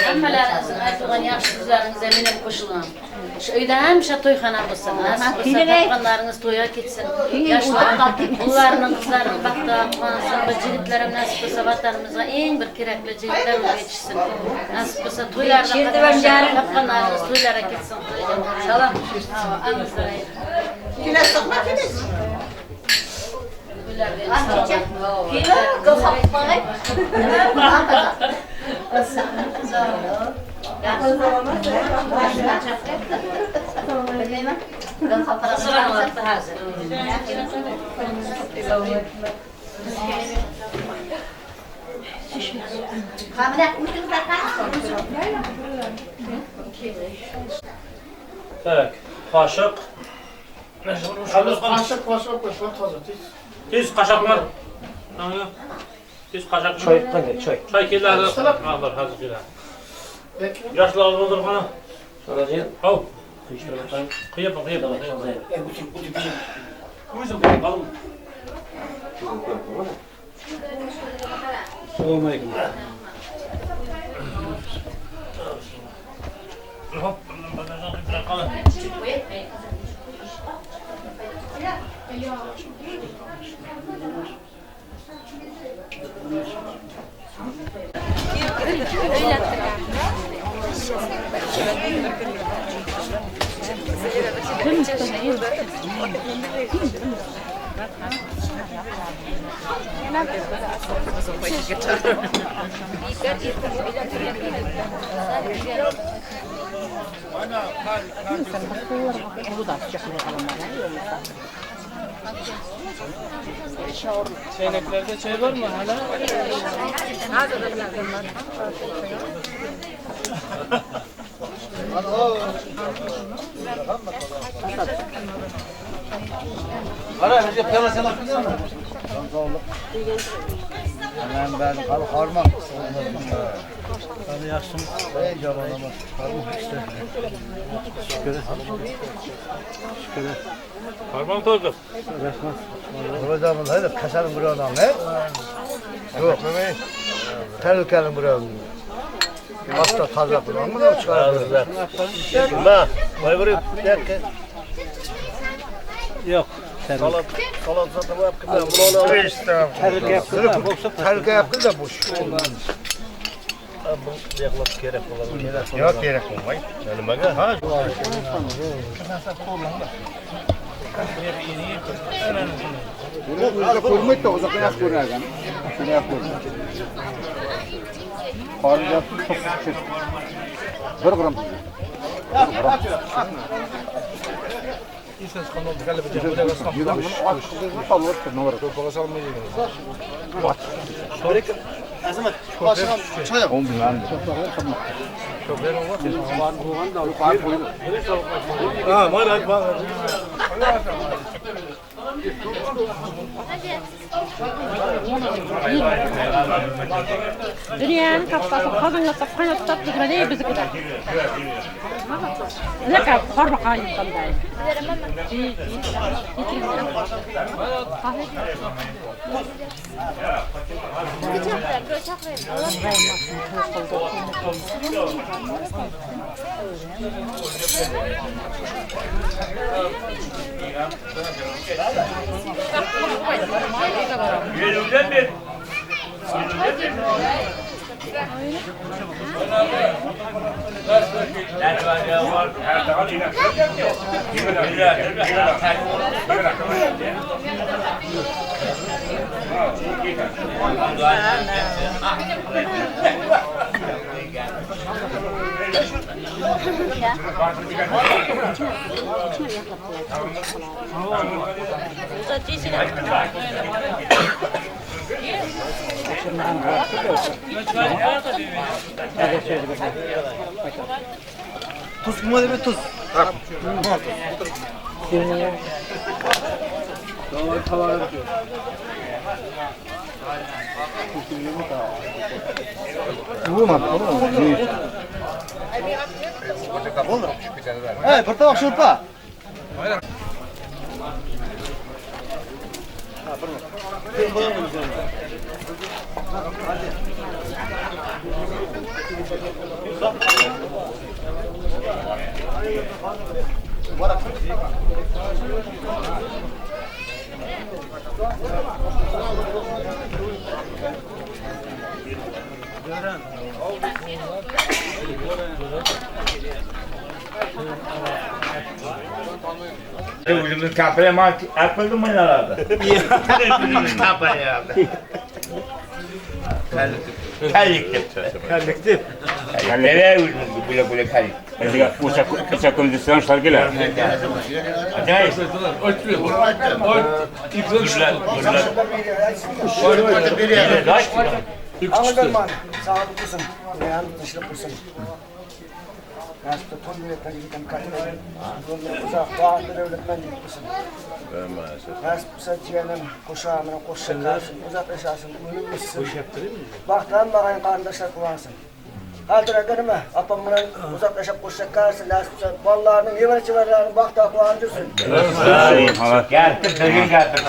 Hemmeleriňiziň aýtylgan ýagşy sözleriňize menem goşulam. Şu öýde hemişe toýhana bolsun. Nasip bolsa tapganlaryňyz toýa ketsin. Ýaşlar ullarynyň gyzlarynyň bagtyga guwansyn. Bir jigitlerem nasip bolsa watanymyzga iň bir kerekli jigitler bolup ýetişsin. Nasip bolsa toýlarda gatnaşyp tapganlaryňyz toýlara ketsin. Salam. Tak, kaşyk. Kaşık kaşık koysan taze tez. Tez kaşaklar. Tez kaşak. Çay qanday çay? Çay keladi. Alır hazır keladi. Yoshlar bo'ldir qani. So'rajin. Hov. Qiyishtirib Qiyib, qiyib. O'zim qilib qoldim. Assalomu alaykum. Hop, qolin. Çeyneklerde çay var mı hala? Qara, bizga piyola sen olib keldingmi? Ben ben hal harman. Hadi yaxshimi? Ey yomon emas. Harman işte. Shukr. Shukr. Farmon to'ydi. Rahmat. O'zamiz hayda kasalni birovni olmay. Yo'q. Tarelkani birovni. Asta toza qilib chiqarib. Ma, voy bir dakika. Yo'q. Salat, salat sotib olib keldim. Tarelka yapqildi, bo'lsa Tarelka yapqildi bu. Bu yoqlab kerak bo'ladi. Yo'q, kerak bo'lmaydi. Nimaga? Ha. O'zi ko'rmaydi, uzoqdan yaxshi ko'rinar ekan. Shuni yaxshi ko'rinadi. Qorin to'qqiz Bir gram tuz. Bir gram. Ha, mana bak. Dünyanın kaptası qazanlatsa qaynatsa bizga bizga. Leka qorbaqa yutqanday. Yeluvdan ber. Tuz kim var tuz? Hey, bir tabak şurpa. O'zimiz kampir ham aytmadim maynalardi. Kallik deb. Kallik deb. Nereye o'zimiz bula bula kallik. O'sha o'sha kunduzdan shular keladi. Ajoyib. Anladın Sağlık olsun. Yani tınçlık olsun. Nasipte toy milletden giden katı. Uzak bağlı devletmen olsun. Nasip olsa ciğenim koşağımına koşa kalsın. Uzak yaşasın, ölüm etsin. Baxtlan bağayın kardeşler kuvansın. Kaldıra gelme, apam bilen uzak yaşap koşa kalsın. Nasip olsa ballarının, yeveri çiverlerinin baxta kuvandırsın. Getir, bugün getir.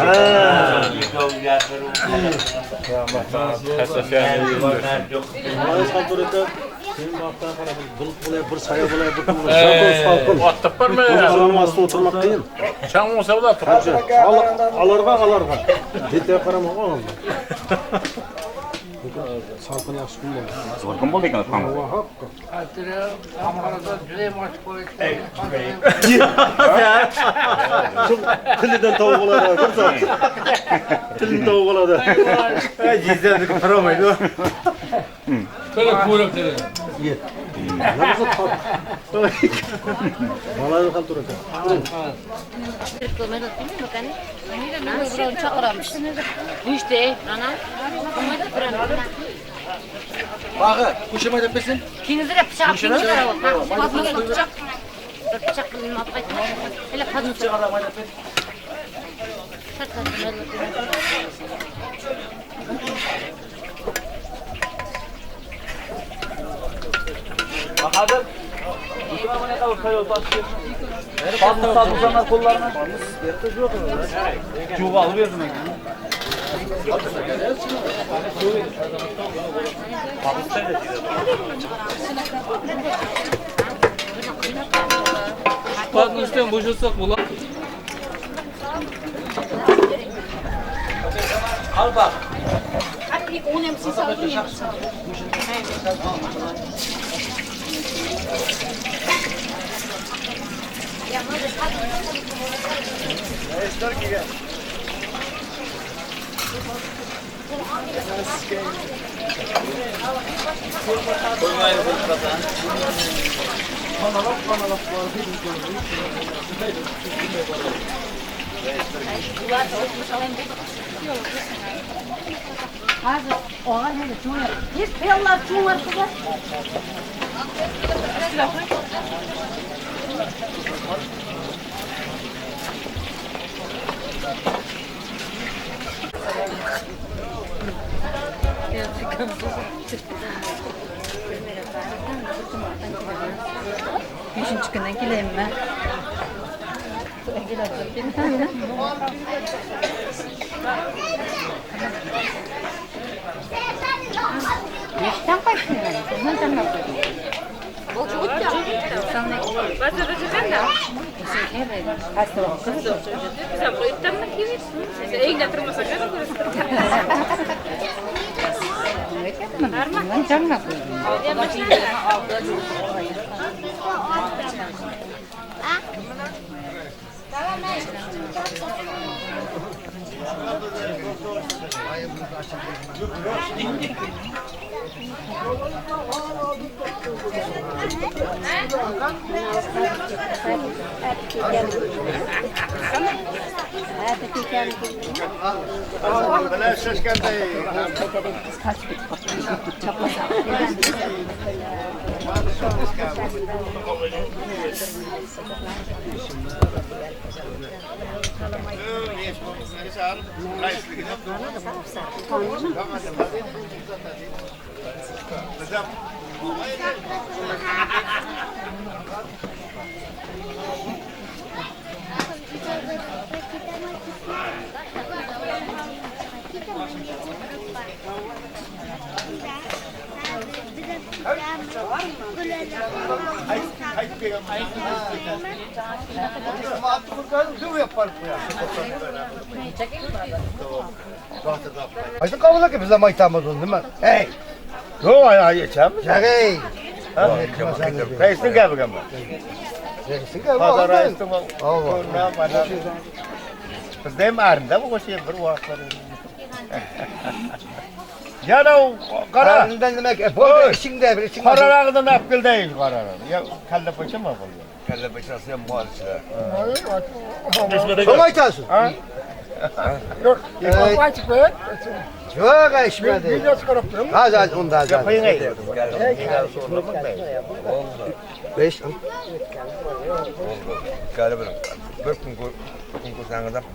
Senin baxtdan qara bir bulut bo'lay, bir soya bo'lay, bir salqin. Otib borma. Bularning ostida o'tirmoq qiyin. Chang bo'lsa ular Alarga alarga. Betga qaramaga olma. Salqin yaxshi kun bo'ldi. Zo'r kun bo'ldi ekan, qani. Tilidan tovuq bo'ladi, bir soat. Tilini tovuq bo'ladi. Jizdanniki turamaydi. Tele ko'rib tele. Ye. Nima bo'lsa top. Bolani ham tur ekan. Bag'i, qo'shimay deb bersin. Kengizira pichoq, kengizira. Pichoq. Bir pichoq bilan olib qaytma. Ila podnosa. Bahadır. Juv olib berdim Patni ustidan bo'shatsak bo'ladi. Hozir og'ir endi cho'nglar. Hech piyollar cho'nglar qizlar. Beshinchi kundan kelaymi? Nechdan qaytding? Nima tanlab qo'yding? Aytın qabul aka, biz ham aytamiz uni nima? Ey. Yo'q, ay aytamiz. Jag'ay. Raisning gapi gap. Raisning gapi. Hozir raisning Bizda ham arinda bu qo'shiq bir vaqtlar. Yana u qara. Arindan nima? Bo'ldi, ichingda bir ichingda. Qorarog'idan olib keldi, qorarog'i. Ya kalla pochami bo'ldi? Kalla pochasi ham mol ichida. Kim aytasiz? Yo'q, aytib qo'y. Yo'q, aytishmadi. Video chiqarib turibmi? Hozir, hozir, unda hozir. Qo'ying ey. Besh. Qara bir bir kun kun ko'rsangiz ham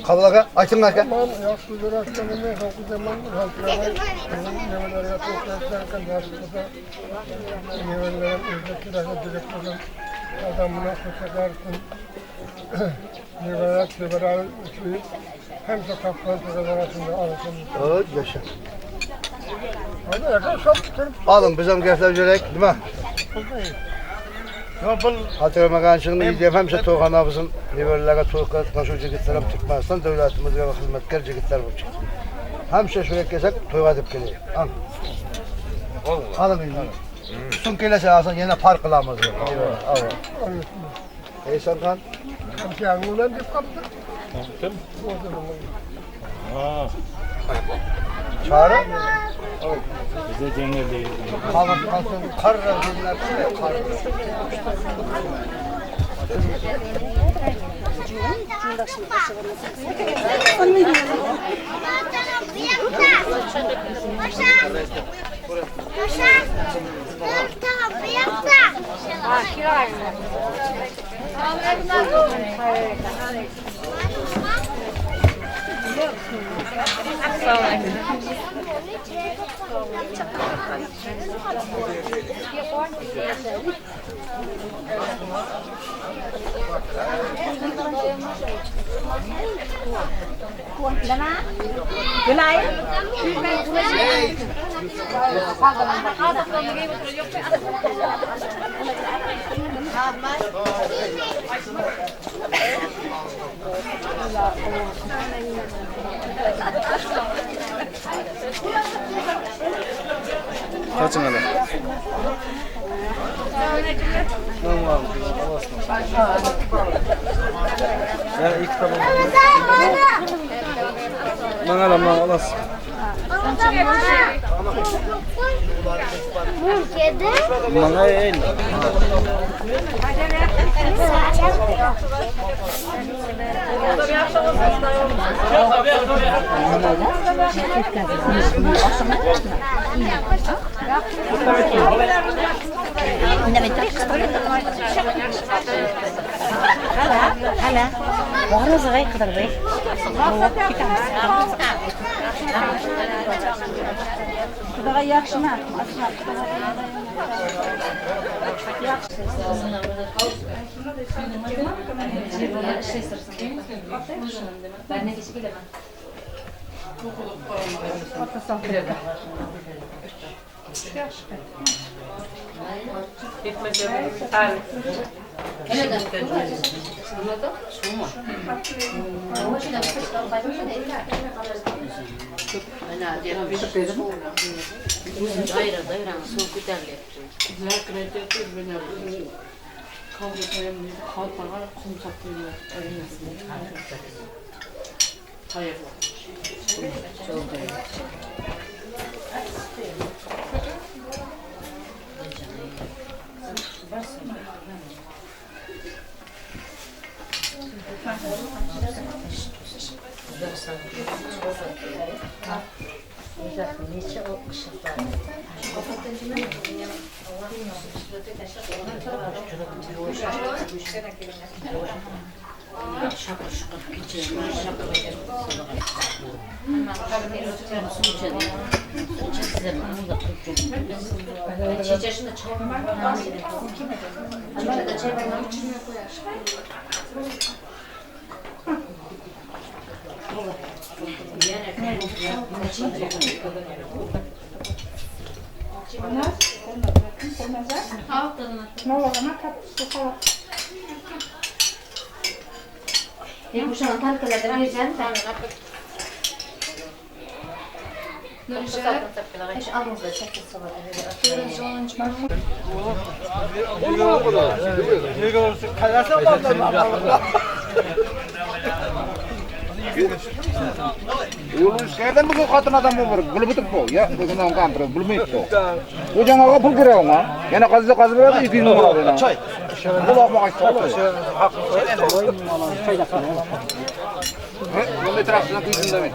Qabul aka, ayting aka. Man yaxshi yurashganimni xo'jaman, halqiramay, nimalarga to'xtashdan yaxshi bo'lsa, nevaralarım o'zi kerakli jigit bo'lsin, odam bilan qo'shagarsin, nevara chevarali suyib, hamsa topgan to'g'ri olsin. Oy, yasha. Hozir aka shop turib Alın biz ham gaplab yuraylik, nima? Yo'q, bu Hatırlamagan yeyeceğim hemşe to'yxona bizim nevaralarga to'y qilayotgan shu yigitlar ham Turkmaniston davlatimizga va xizmatkor yigitlar bo'lib chiqdi. Hamsha shu yerga kelsak to'yga deb kelaylik. Al. Alın endi. So'ng kelasa alsan yana par qilamiz. Al. Eysan xon, hamshang bilan deb qolibdi. Kim? Ha. Çağrı. Bize жеңил değil. Qalın qalsın, qar dedilar, qar. Kaçın hele. Tamam Ya ilk tamam. Bana da bana alasın. Bana el. Hala, hala. Qayerdan bugun xotin odam bo'lib bilib o'tiribdi ya bugun kampir bilmaydi bu jamoaga pul kerak unga yana qazisa qazib beradi 200 ming bo'ladi choy bu ahmoq Bunday tarafdan quysin demay.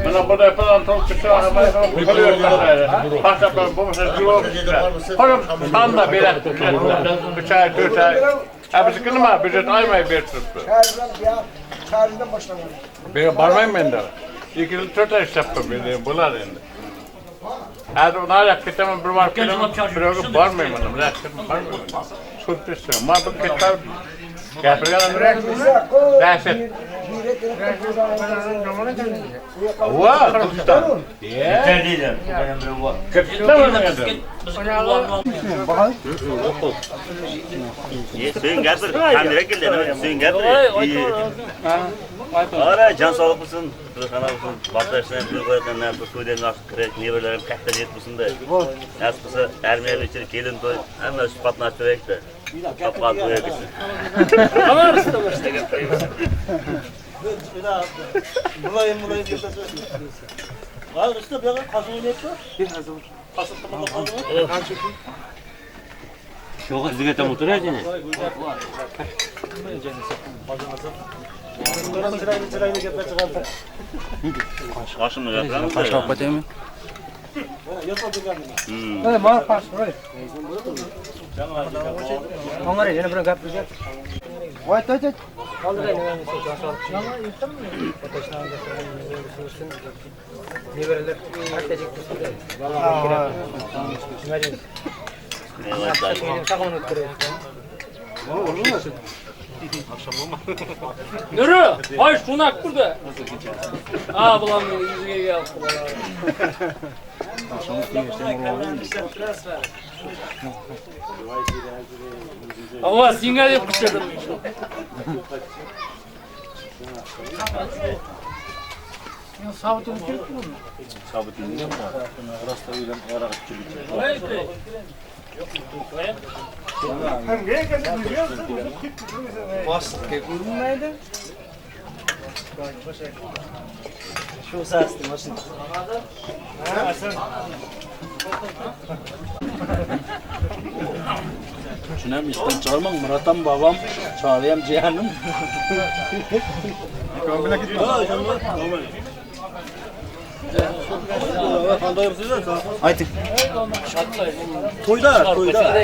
Mana burada falan çok Tam da bir 3 ay, 4 ay. Hepsi kılma, bir ay bir tuttu. Çağrıdan başlamadı. Ben barmayayım ben de. 2 yıl 4 ay yaptım ben bular endi. Hadi ona yakıtama bir var bir barmayayım ben. Barmayayım. Sürpriz. Ma bu kitap gapirgan dahshat. Va, Turkiston. Suyun gapir, kamera keldi, suyun gapir. Ora jon sog'lik bo'lsin, xona bo'lsin, baxtlar pul qo'yayotganlar, bu to'ydan nasib kerak, nevaralarim katta yetib bo'lsin-da. Nasib bo'lsa, armiyaga ichida kelin to'y, hamma shu qatnashtiraylik-da. Topgan to'yga ketsin. Mulayim mulayim Var işte bir ara kazı oynayıp Bir hazır. Çok hızlı getem oturuyor yine. Qaşlap keteymi? Nuru, ay şunak burada. Aa bulan yüzüge gel. Ama singa dep kuşadım. Şunam işten çıkarmam Murat'am babam, Çağrı'yam Cihan'ım. Aytın. Toyda, toyda.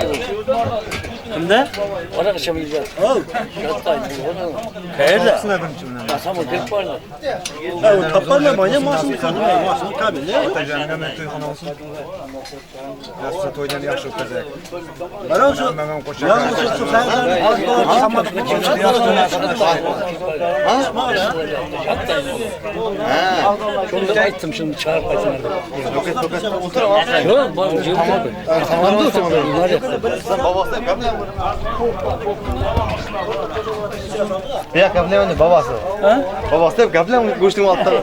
Kimde? Ona kaçamayacağız. Kayırda. Taparlar bana masum kadın, masum kabin. Yaxshi to'ydan yaxshi o'tkazaylik. Mana shu. Şunu da ayttim şimdi çağırıp aytım. Yok, bak, yok. Tamam. Bir gaplayman babası. Ha? Babası deb gaplayman go'shtning oltida.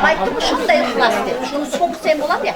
Aytdym şunday yhlas dep. Şuny soksam bolar ya.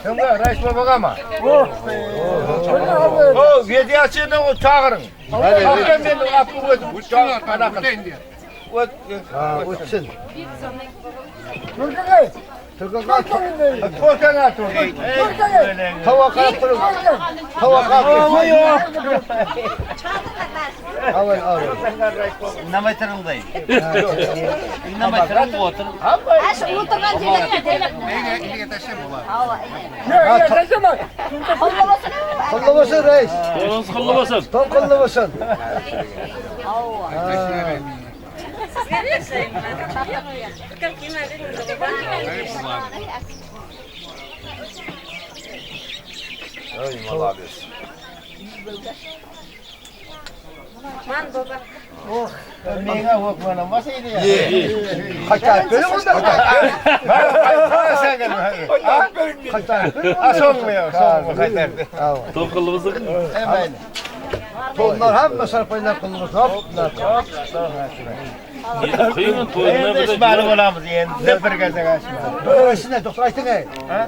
Kimge Reis babagama? O, wediaçyny o çagyryň. Akşam men apy özüm çagyryň. Ha, ötsün. Tava kaptırın. Tava kaptırın. Avay avay. Indamay tırıldayın. Indamay tırıl otur. Kollamasın reis. Toyuňyz gully bolsun. Tam kollamasın. Ey malades. Menga hokmana masaydı ya. Qaytarıp berin onda. Sen gel. Qaytarıp berin. Ha soğumuyor, soğumuyor qaytardı. Toý gully bolsun. Hemen. Tonlar hemme sarpaylar kılınır. Hop. Toýuň toýuna Endi ishmali bo'lamiz endi bir gazak ashmali. Böylesine doktor aytın ey.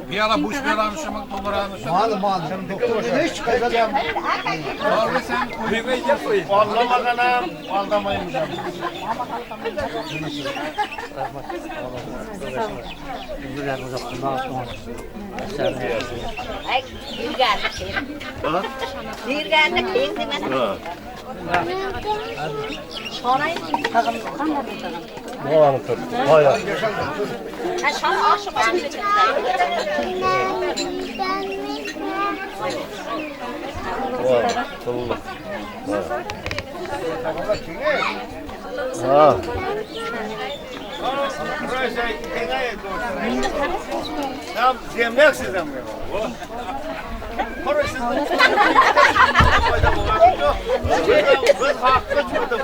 Bir ara buş beramışım, dolar Malı malı. Doktor hiç kaydan. Aldamagan ham, aldamaymiz ham. Tam zemlyaksız ama. Biz haklı çıktı.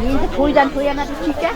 Endi to'ydan to'yamadi cheka.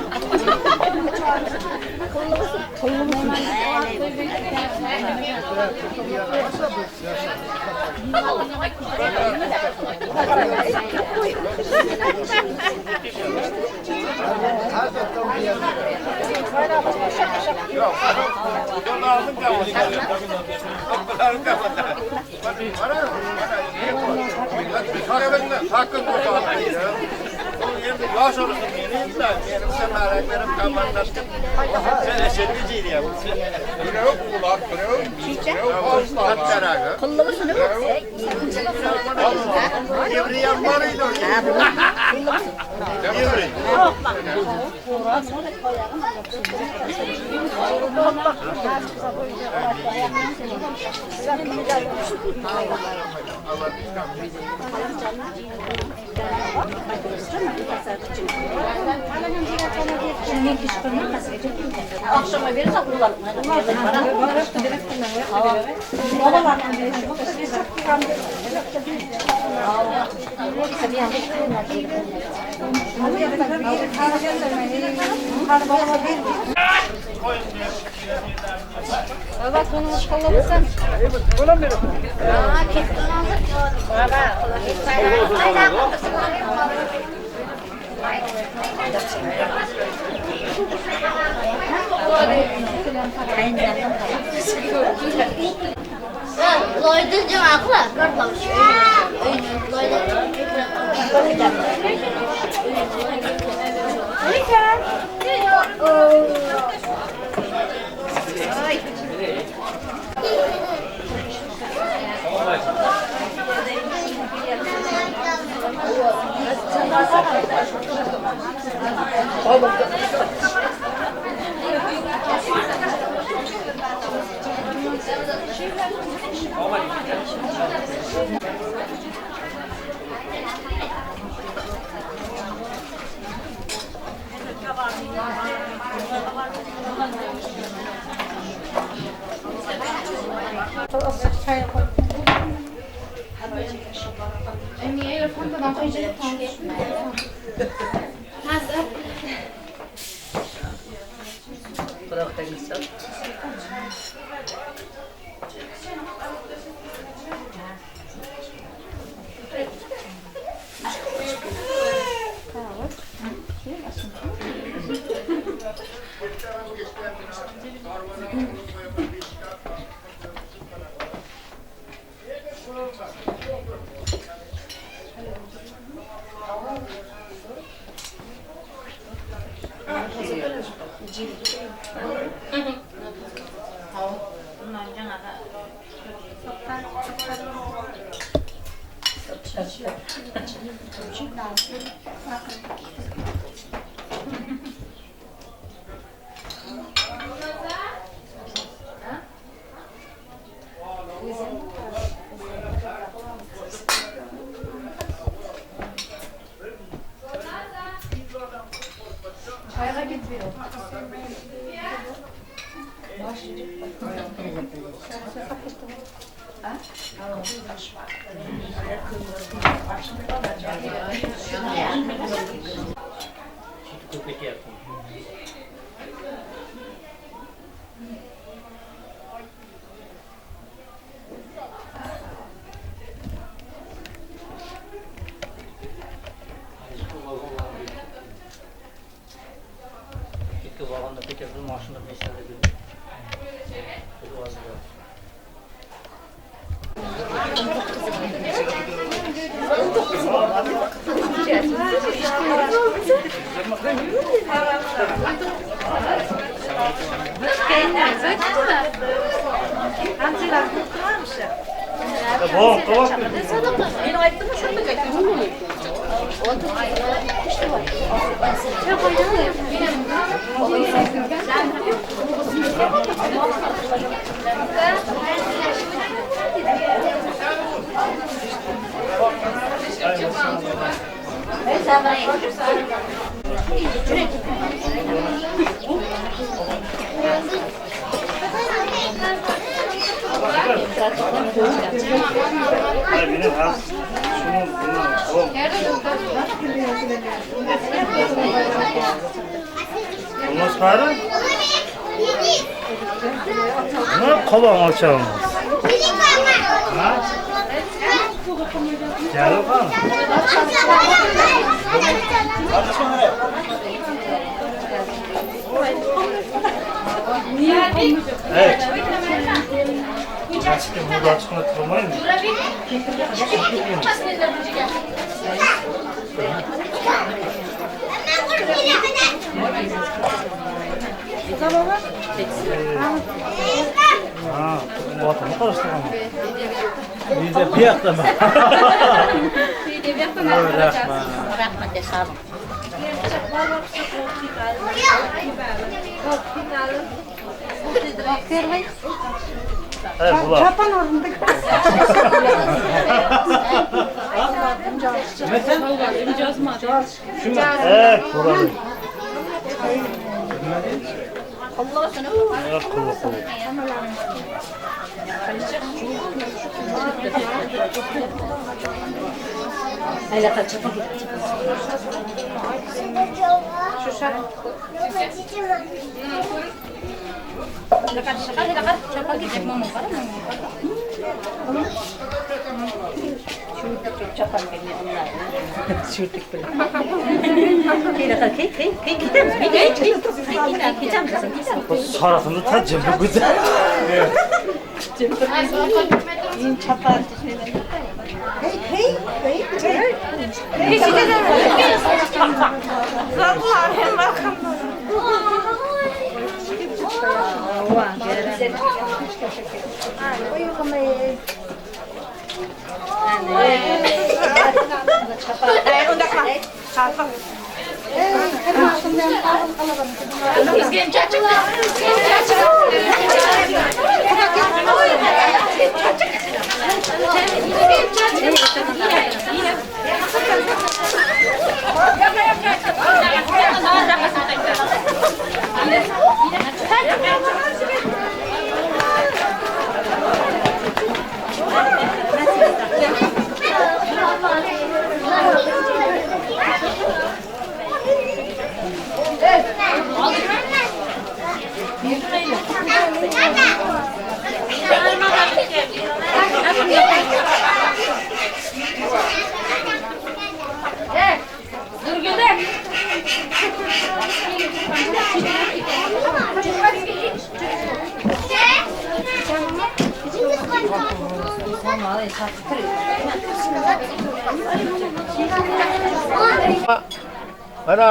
Ana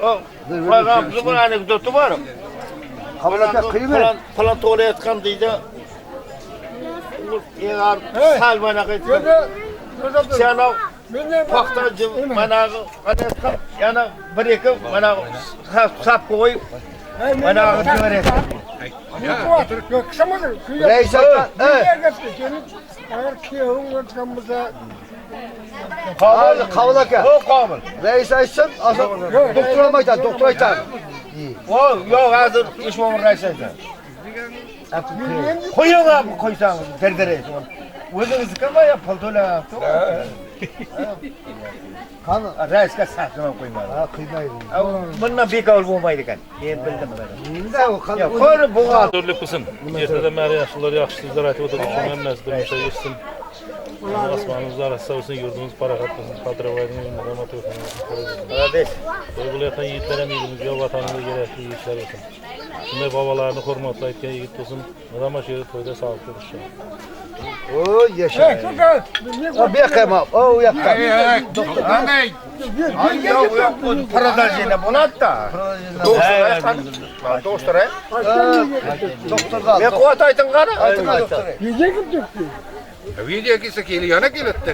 o Paýgambymyzyň bir anekdoty bar. Kabul aka kıyma. Falan falan to'la aytgan deydi. Egar salmana aytgan. Sana paxta mana aytgan yana bir eki mana sap qo'yib mana Reis aytgan. Agar kuyoving o'tgan bo'lsa, Qabul, qabul aka. O qabul. Reis aytsin, doktor ham aytadi, doktor aytadi. O yo'q hozir Eshmomir rais aytadi. Qo'ying ham qo'ysangiz derdiraysiz. O'zingizniki yo pul to'lab? Qani? Raisga satib ham qo'ymadi. Ha, qiymaydi. Bundan bekor bo'lmaydi ekan. Men bildim buni. Yo'q, ko'rib bo'lgan. Dörlük qılsın. Ertədən bəri yaxşılar, yaxşı sözlər aytıb oturduq. Şunun həmməsi durmuşa geçsin. Asmanımız arası olsun, yurdumuz paraxat olsun. Xatıravaydın, məqamat olsun. Молодец. Toy bo'layotgan yigitlar ham elimizga, vatanimizga kerakli yigitlar olsun. Shunday babalarini hurmatlayotgan yigit bo'lsin. Mudamo shu yerda to'yda sog'liqda tursin. O yaşa. O bir yoqqa o u yoqqa. Yo'q, yo'q, продолжение bo'ladi-da. Doktor, Doktordan. Men quvvat ayting qani. Ayting doktor. Video kelsa keli yana keladi.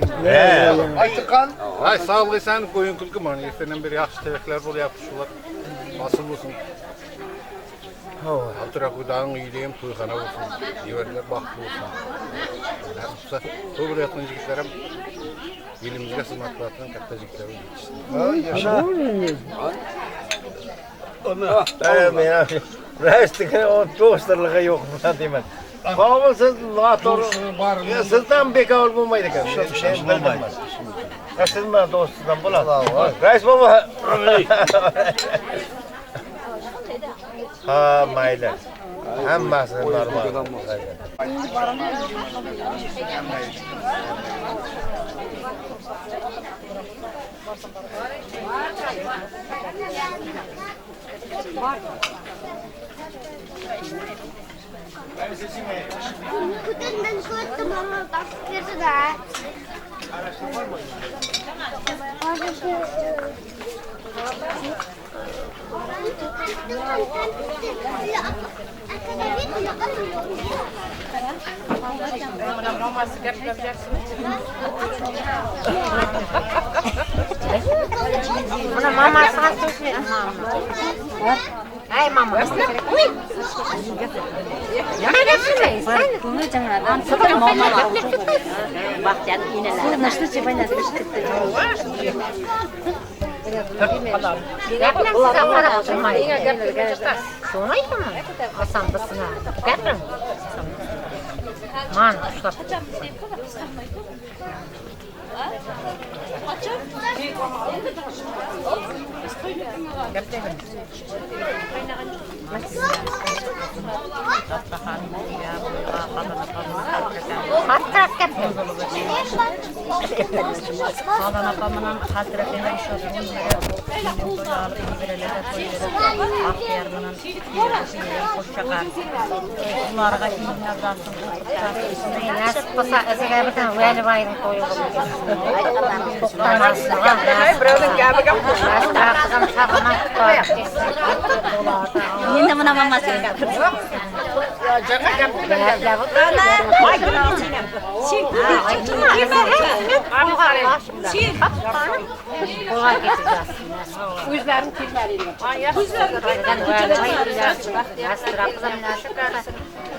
Ayting qani. Ay sağlıqsan qoyun kulki mana ertadan beri yaxshi tilaklar bo'lyapti shular. Hosil bo'lsin. Altırak Huda'nın uyida ham to'yxona bo'lsin. Nevaralar baxtli bo'lsin. Nasib bo'lsa to'y bo'layotgan yigitlar ham elimizga xizmat qilayotgan katta yigitlar bo'lib yetishsin. Raisniki doktorligi yo'q deyman. Qobil siz noto'g'ri. Sizdan bekor bo'lmaydi ekan. Men bildim. Siz bilan do'stingizdan bo'ladi. Rais bobo. Ha, mayli. Hammasi normal. Buna mamasına söz Ay mama. Man ushlab. Qalan apamının xatirəsində iş olsun. Ularga Nasip bo'lsa iziga birdan vali bayram to'yi Endi buna mamasi.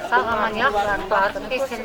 Sağaman yaxşı kesin.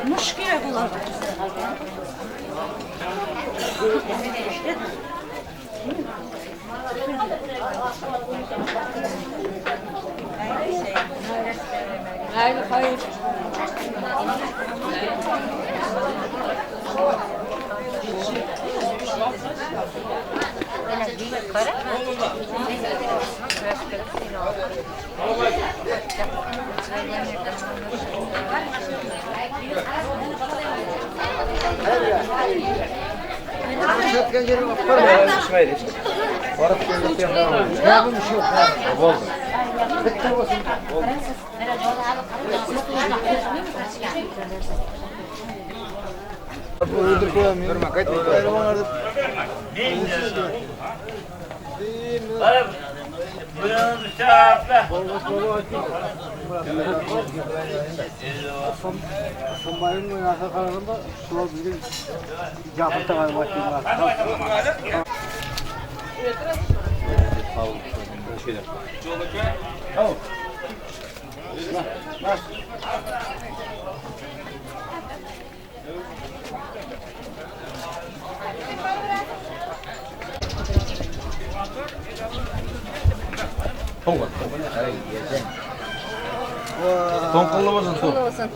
Muş gerek olarga. Toňkully bolsun suw.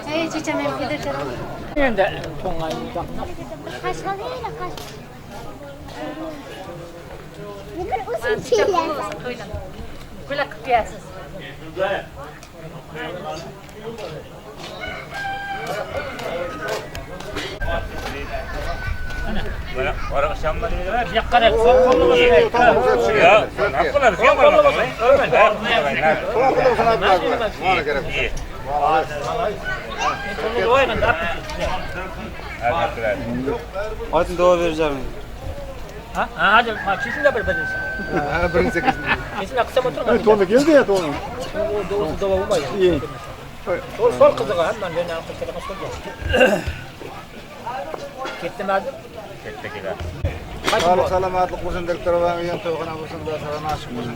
Hey çiçeğim gider. Endi to'ng'ay Gula qilib Aytın dua vereceğim. Ha? Hadi kesin de bir birinci. Ha, birinci kesin. Kesin akşam oturma. To'ni keldi ya to'ni. Doğrusu dava olmaydı. Sol sol qizig'i ham man meni qizig'i sol. Ketdimi hozir? Ketdi kelar. Sağlık salamatlık olsun doktor babam, to'yxona bo'lsin, dasturxon nasib bo'lsin.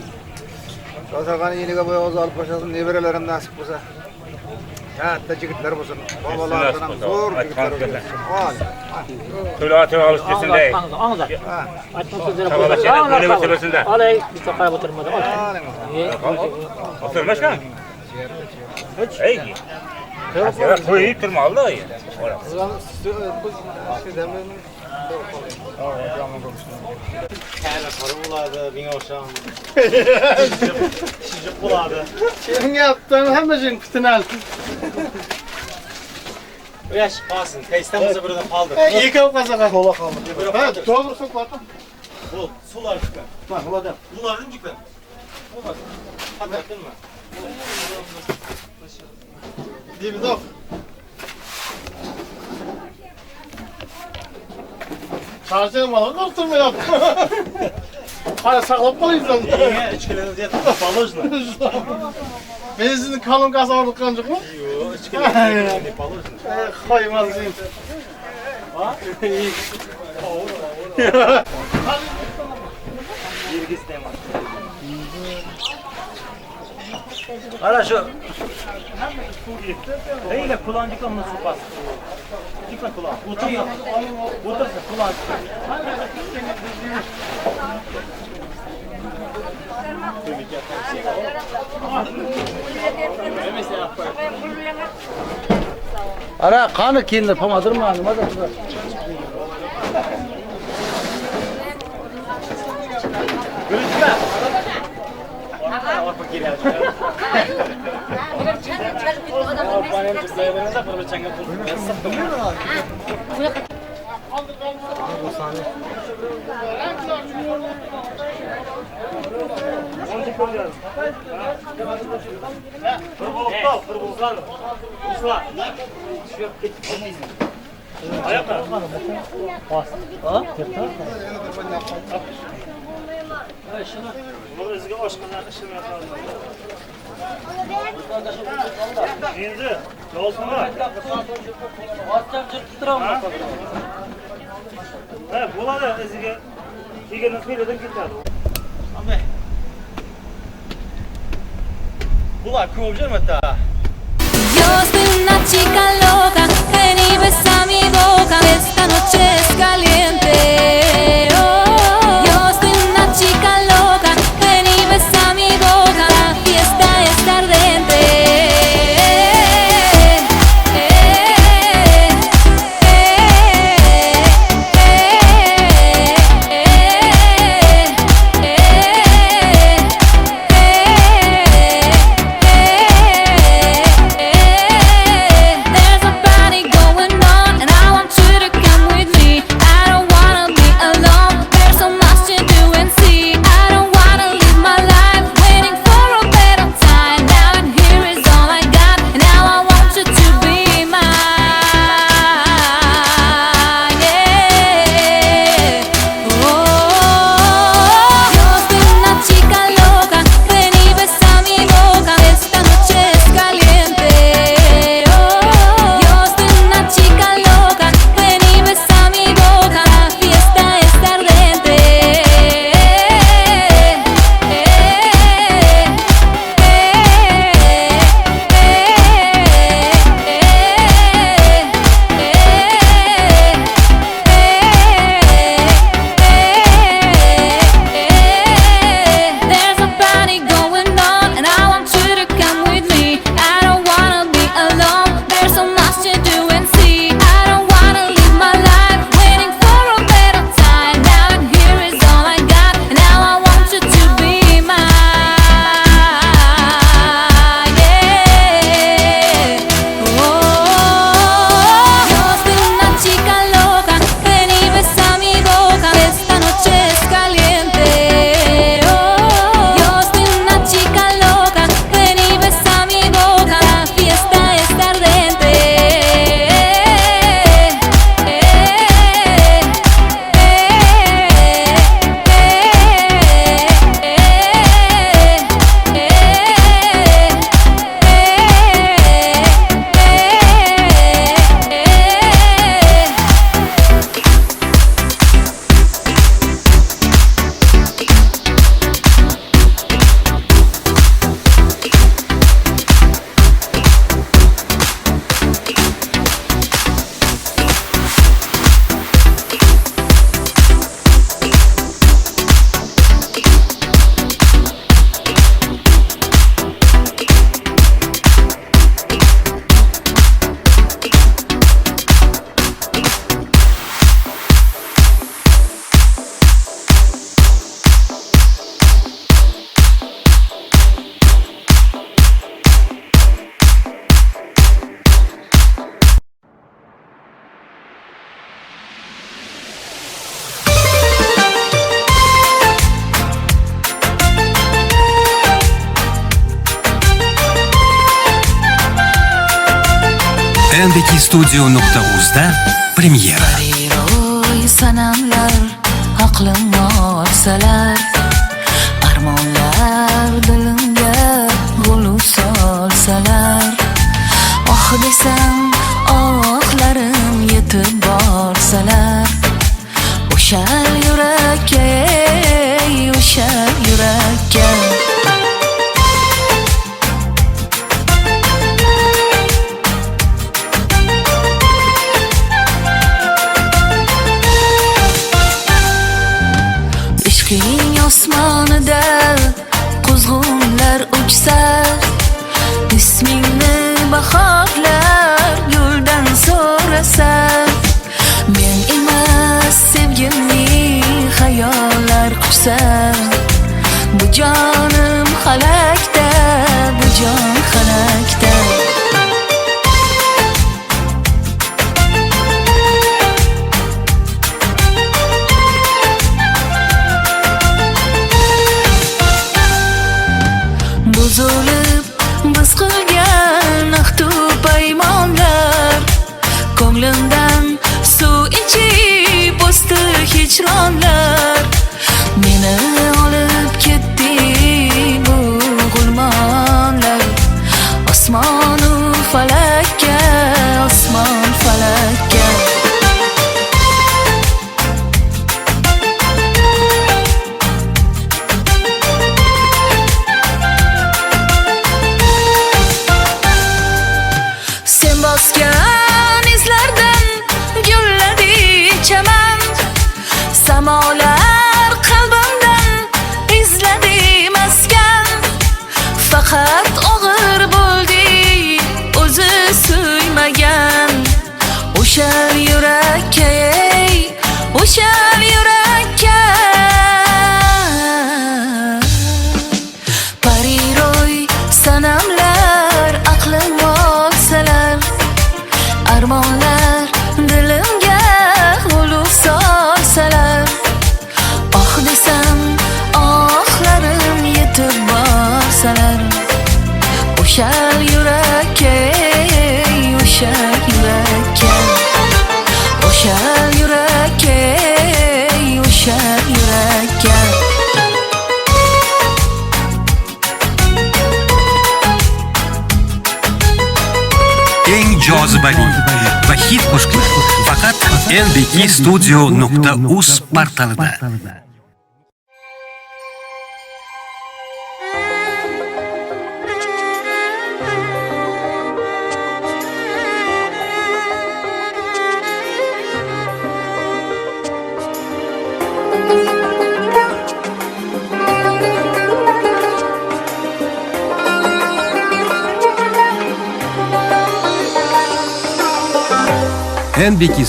Dasturxonni yeniga bo'yog'iz olib boshlasin, nevaralarim nasib bo'lsa. Katta jigitlar bo'lsin. Bobolardan ham zo'r jigitlar bo'lsin. To'ylar to'y olish desin dey. Og'zak. Aytgan so'zlari Bo'lsin. Olay, bitta qarab o'tirmadi. O'tirmaskan. Ey. Qo'yib turma Alloh. Senin yaptığın hamma şeyin fitinal. Yaş qalsın. Tezden bize buradan kaldır. İyi kavgaza Kola kaldı. Ha, doğru sokmadım. Bol, sular çıkar. Bak, ulan. Bunlar çıkar. Olmaz. Hadi ettin mi? Dibidok. Çarşıya malı kaptırma yap. Hayır saklap kalayım sen. Niye? İçkileriniz yetmez. Положено. Benzinin kalın gaz ağırlık kancık mı? Yok, içkileriniz не положено. Koymaz Ha? Ana şu. Eyle kulancıkla bunu su bas. Çıkma kulağı. Otur. Otursun kulancık. Ara kanı kindir pomadır mı anlamadım. Gülüşme. Orpa geliyor. Endi yozma. Ha, bo'ladi iziga. Kelgandan keyin ketadi. Ambe. Bular ko'p jo'mata. Yo soy una chica. Ndkstudio.uzda premyera. Pariroy sanamlar aqlimni olsalar Armonlar dilimga g'uluf solsalar Oh desam ohlarim yetib borsalar O'shal yurakka ey o'shal yurakka Ishqing osmonida quzg'unlar uchsa Ismingni bahorlar guldan so'rasa Men emas sevgimni xayollar quchsa Bu jonim halakda, bu jon halakda Buzilib biz qilgan ahdu paymonlar Ko'nglimdan suv ichib o'sdi hijronlar Meni olib ketdi bu g'ulmonlar Osmonu falakka, osmon falakka Sen bosgan izlardan gulladi chaman Samolar qalbimdan izladi maskan Faqat og'ir bo'ldi o'zi suymagan O'sha yurakka ey, o'sha yurakka Pariroy sanamlar aqlim olsalar Armonlar dilimga g'uluf solsalar Oh desam ohlarim yetib borsalar O'sha yurakka ey, o'sha yurakka O'sha yurakka ey, o'sha yurakka Eng jozibali va hit qo'shiqlar faqat ndkstudio.uz portalida.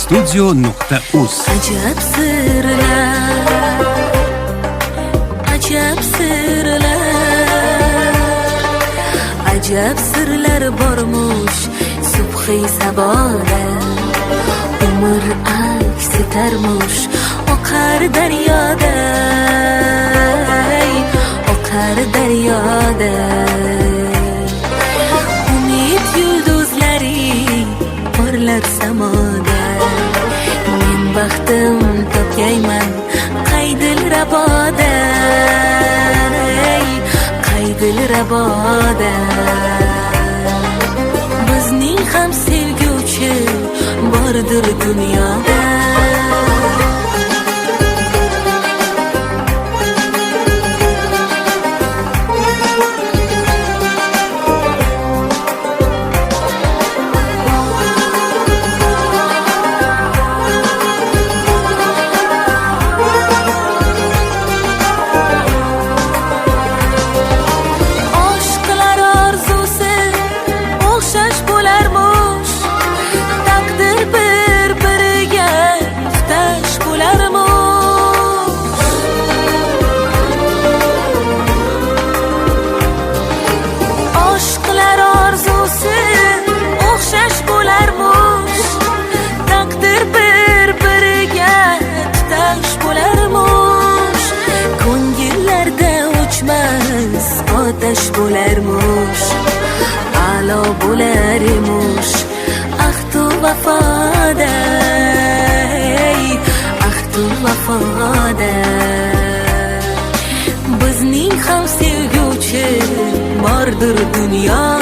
ndkstudio.uz Ajab sirlar, ajab sirlar, ajab sirlar bormush subhi saboda. Umr aks etarmush oqar daryoda, oqar daryoda. Umid yulduzlari porlar samoda. Men baxtim topgayman qay dilraboda, ey, qay dilraboda. Bizning ham sevguvchi bordir dunyoda. Oshiqlar orzusi o'xshash bo'larmush, taqdir bir-biriga tutash bo'larmush. Oshiqlar orzusi o'xshash bo'larmush, taqdir bir-biriga tutash bo'larmush. Ko'ngillarda o'chmas otash bo'larmush, a'lo bo'lar emish. Ah. wafoda ey ahdu vafoda Bizning ham sevguvchi bordir dunyoda.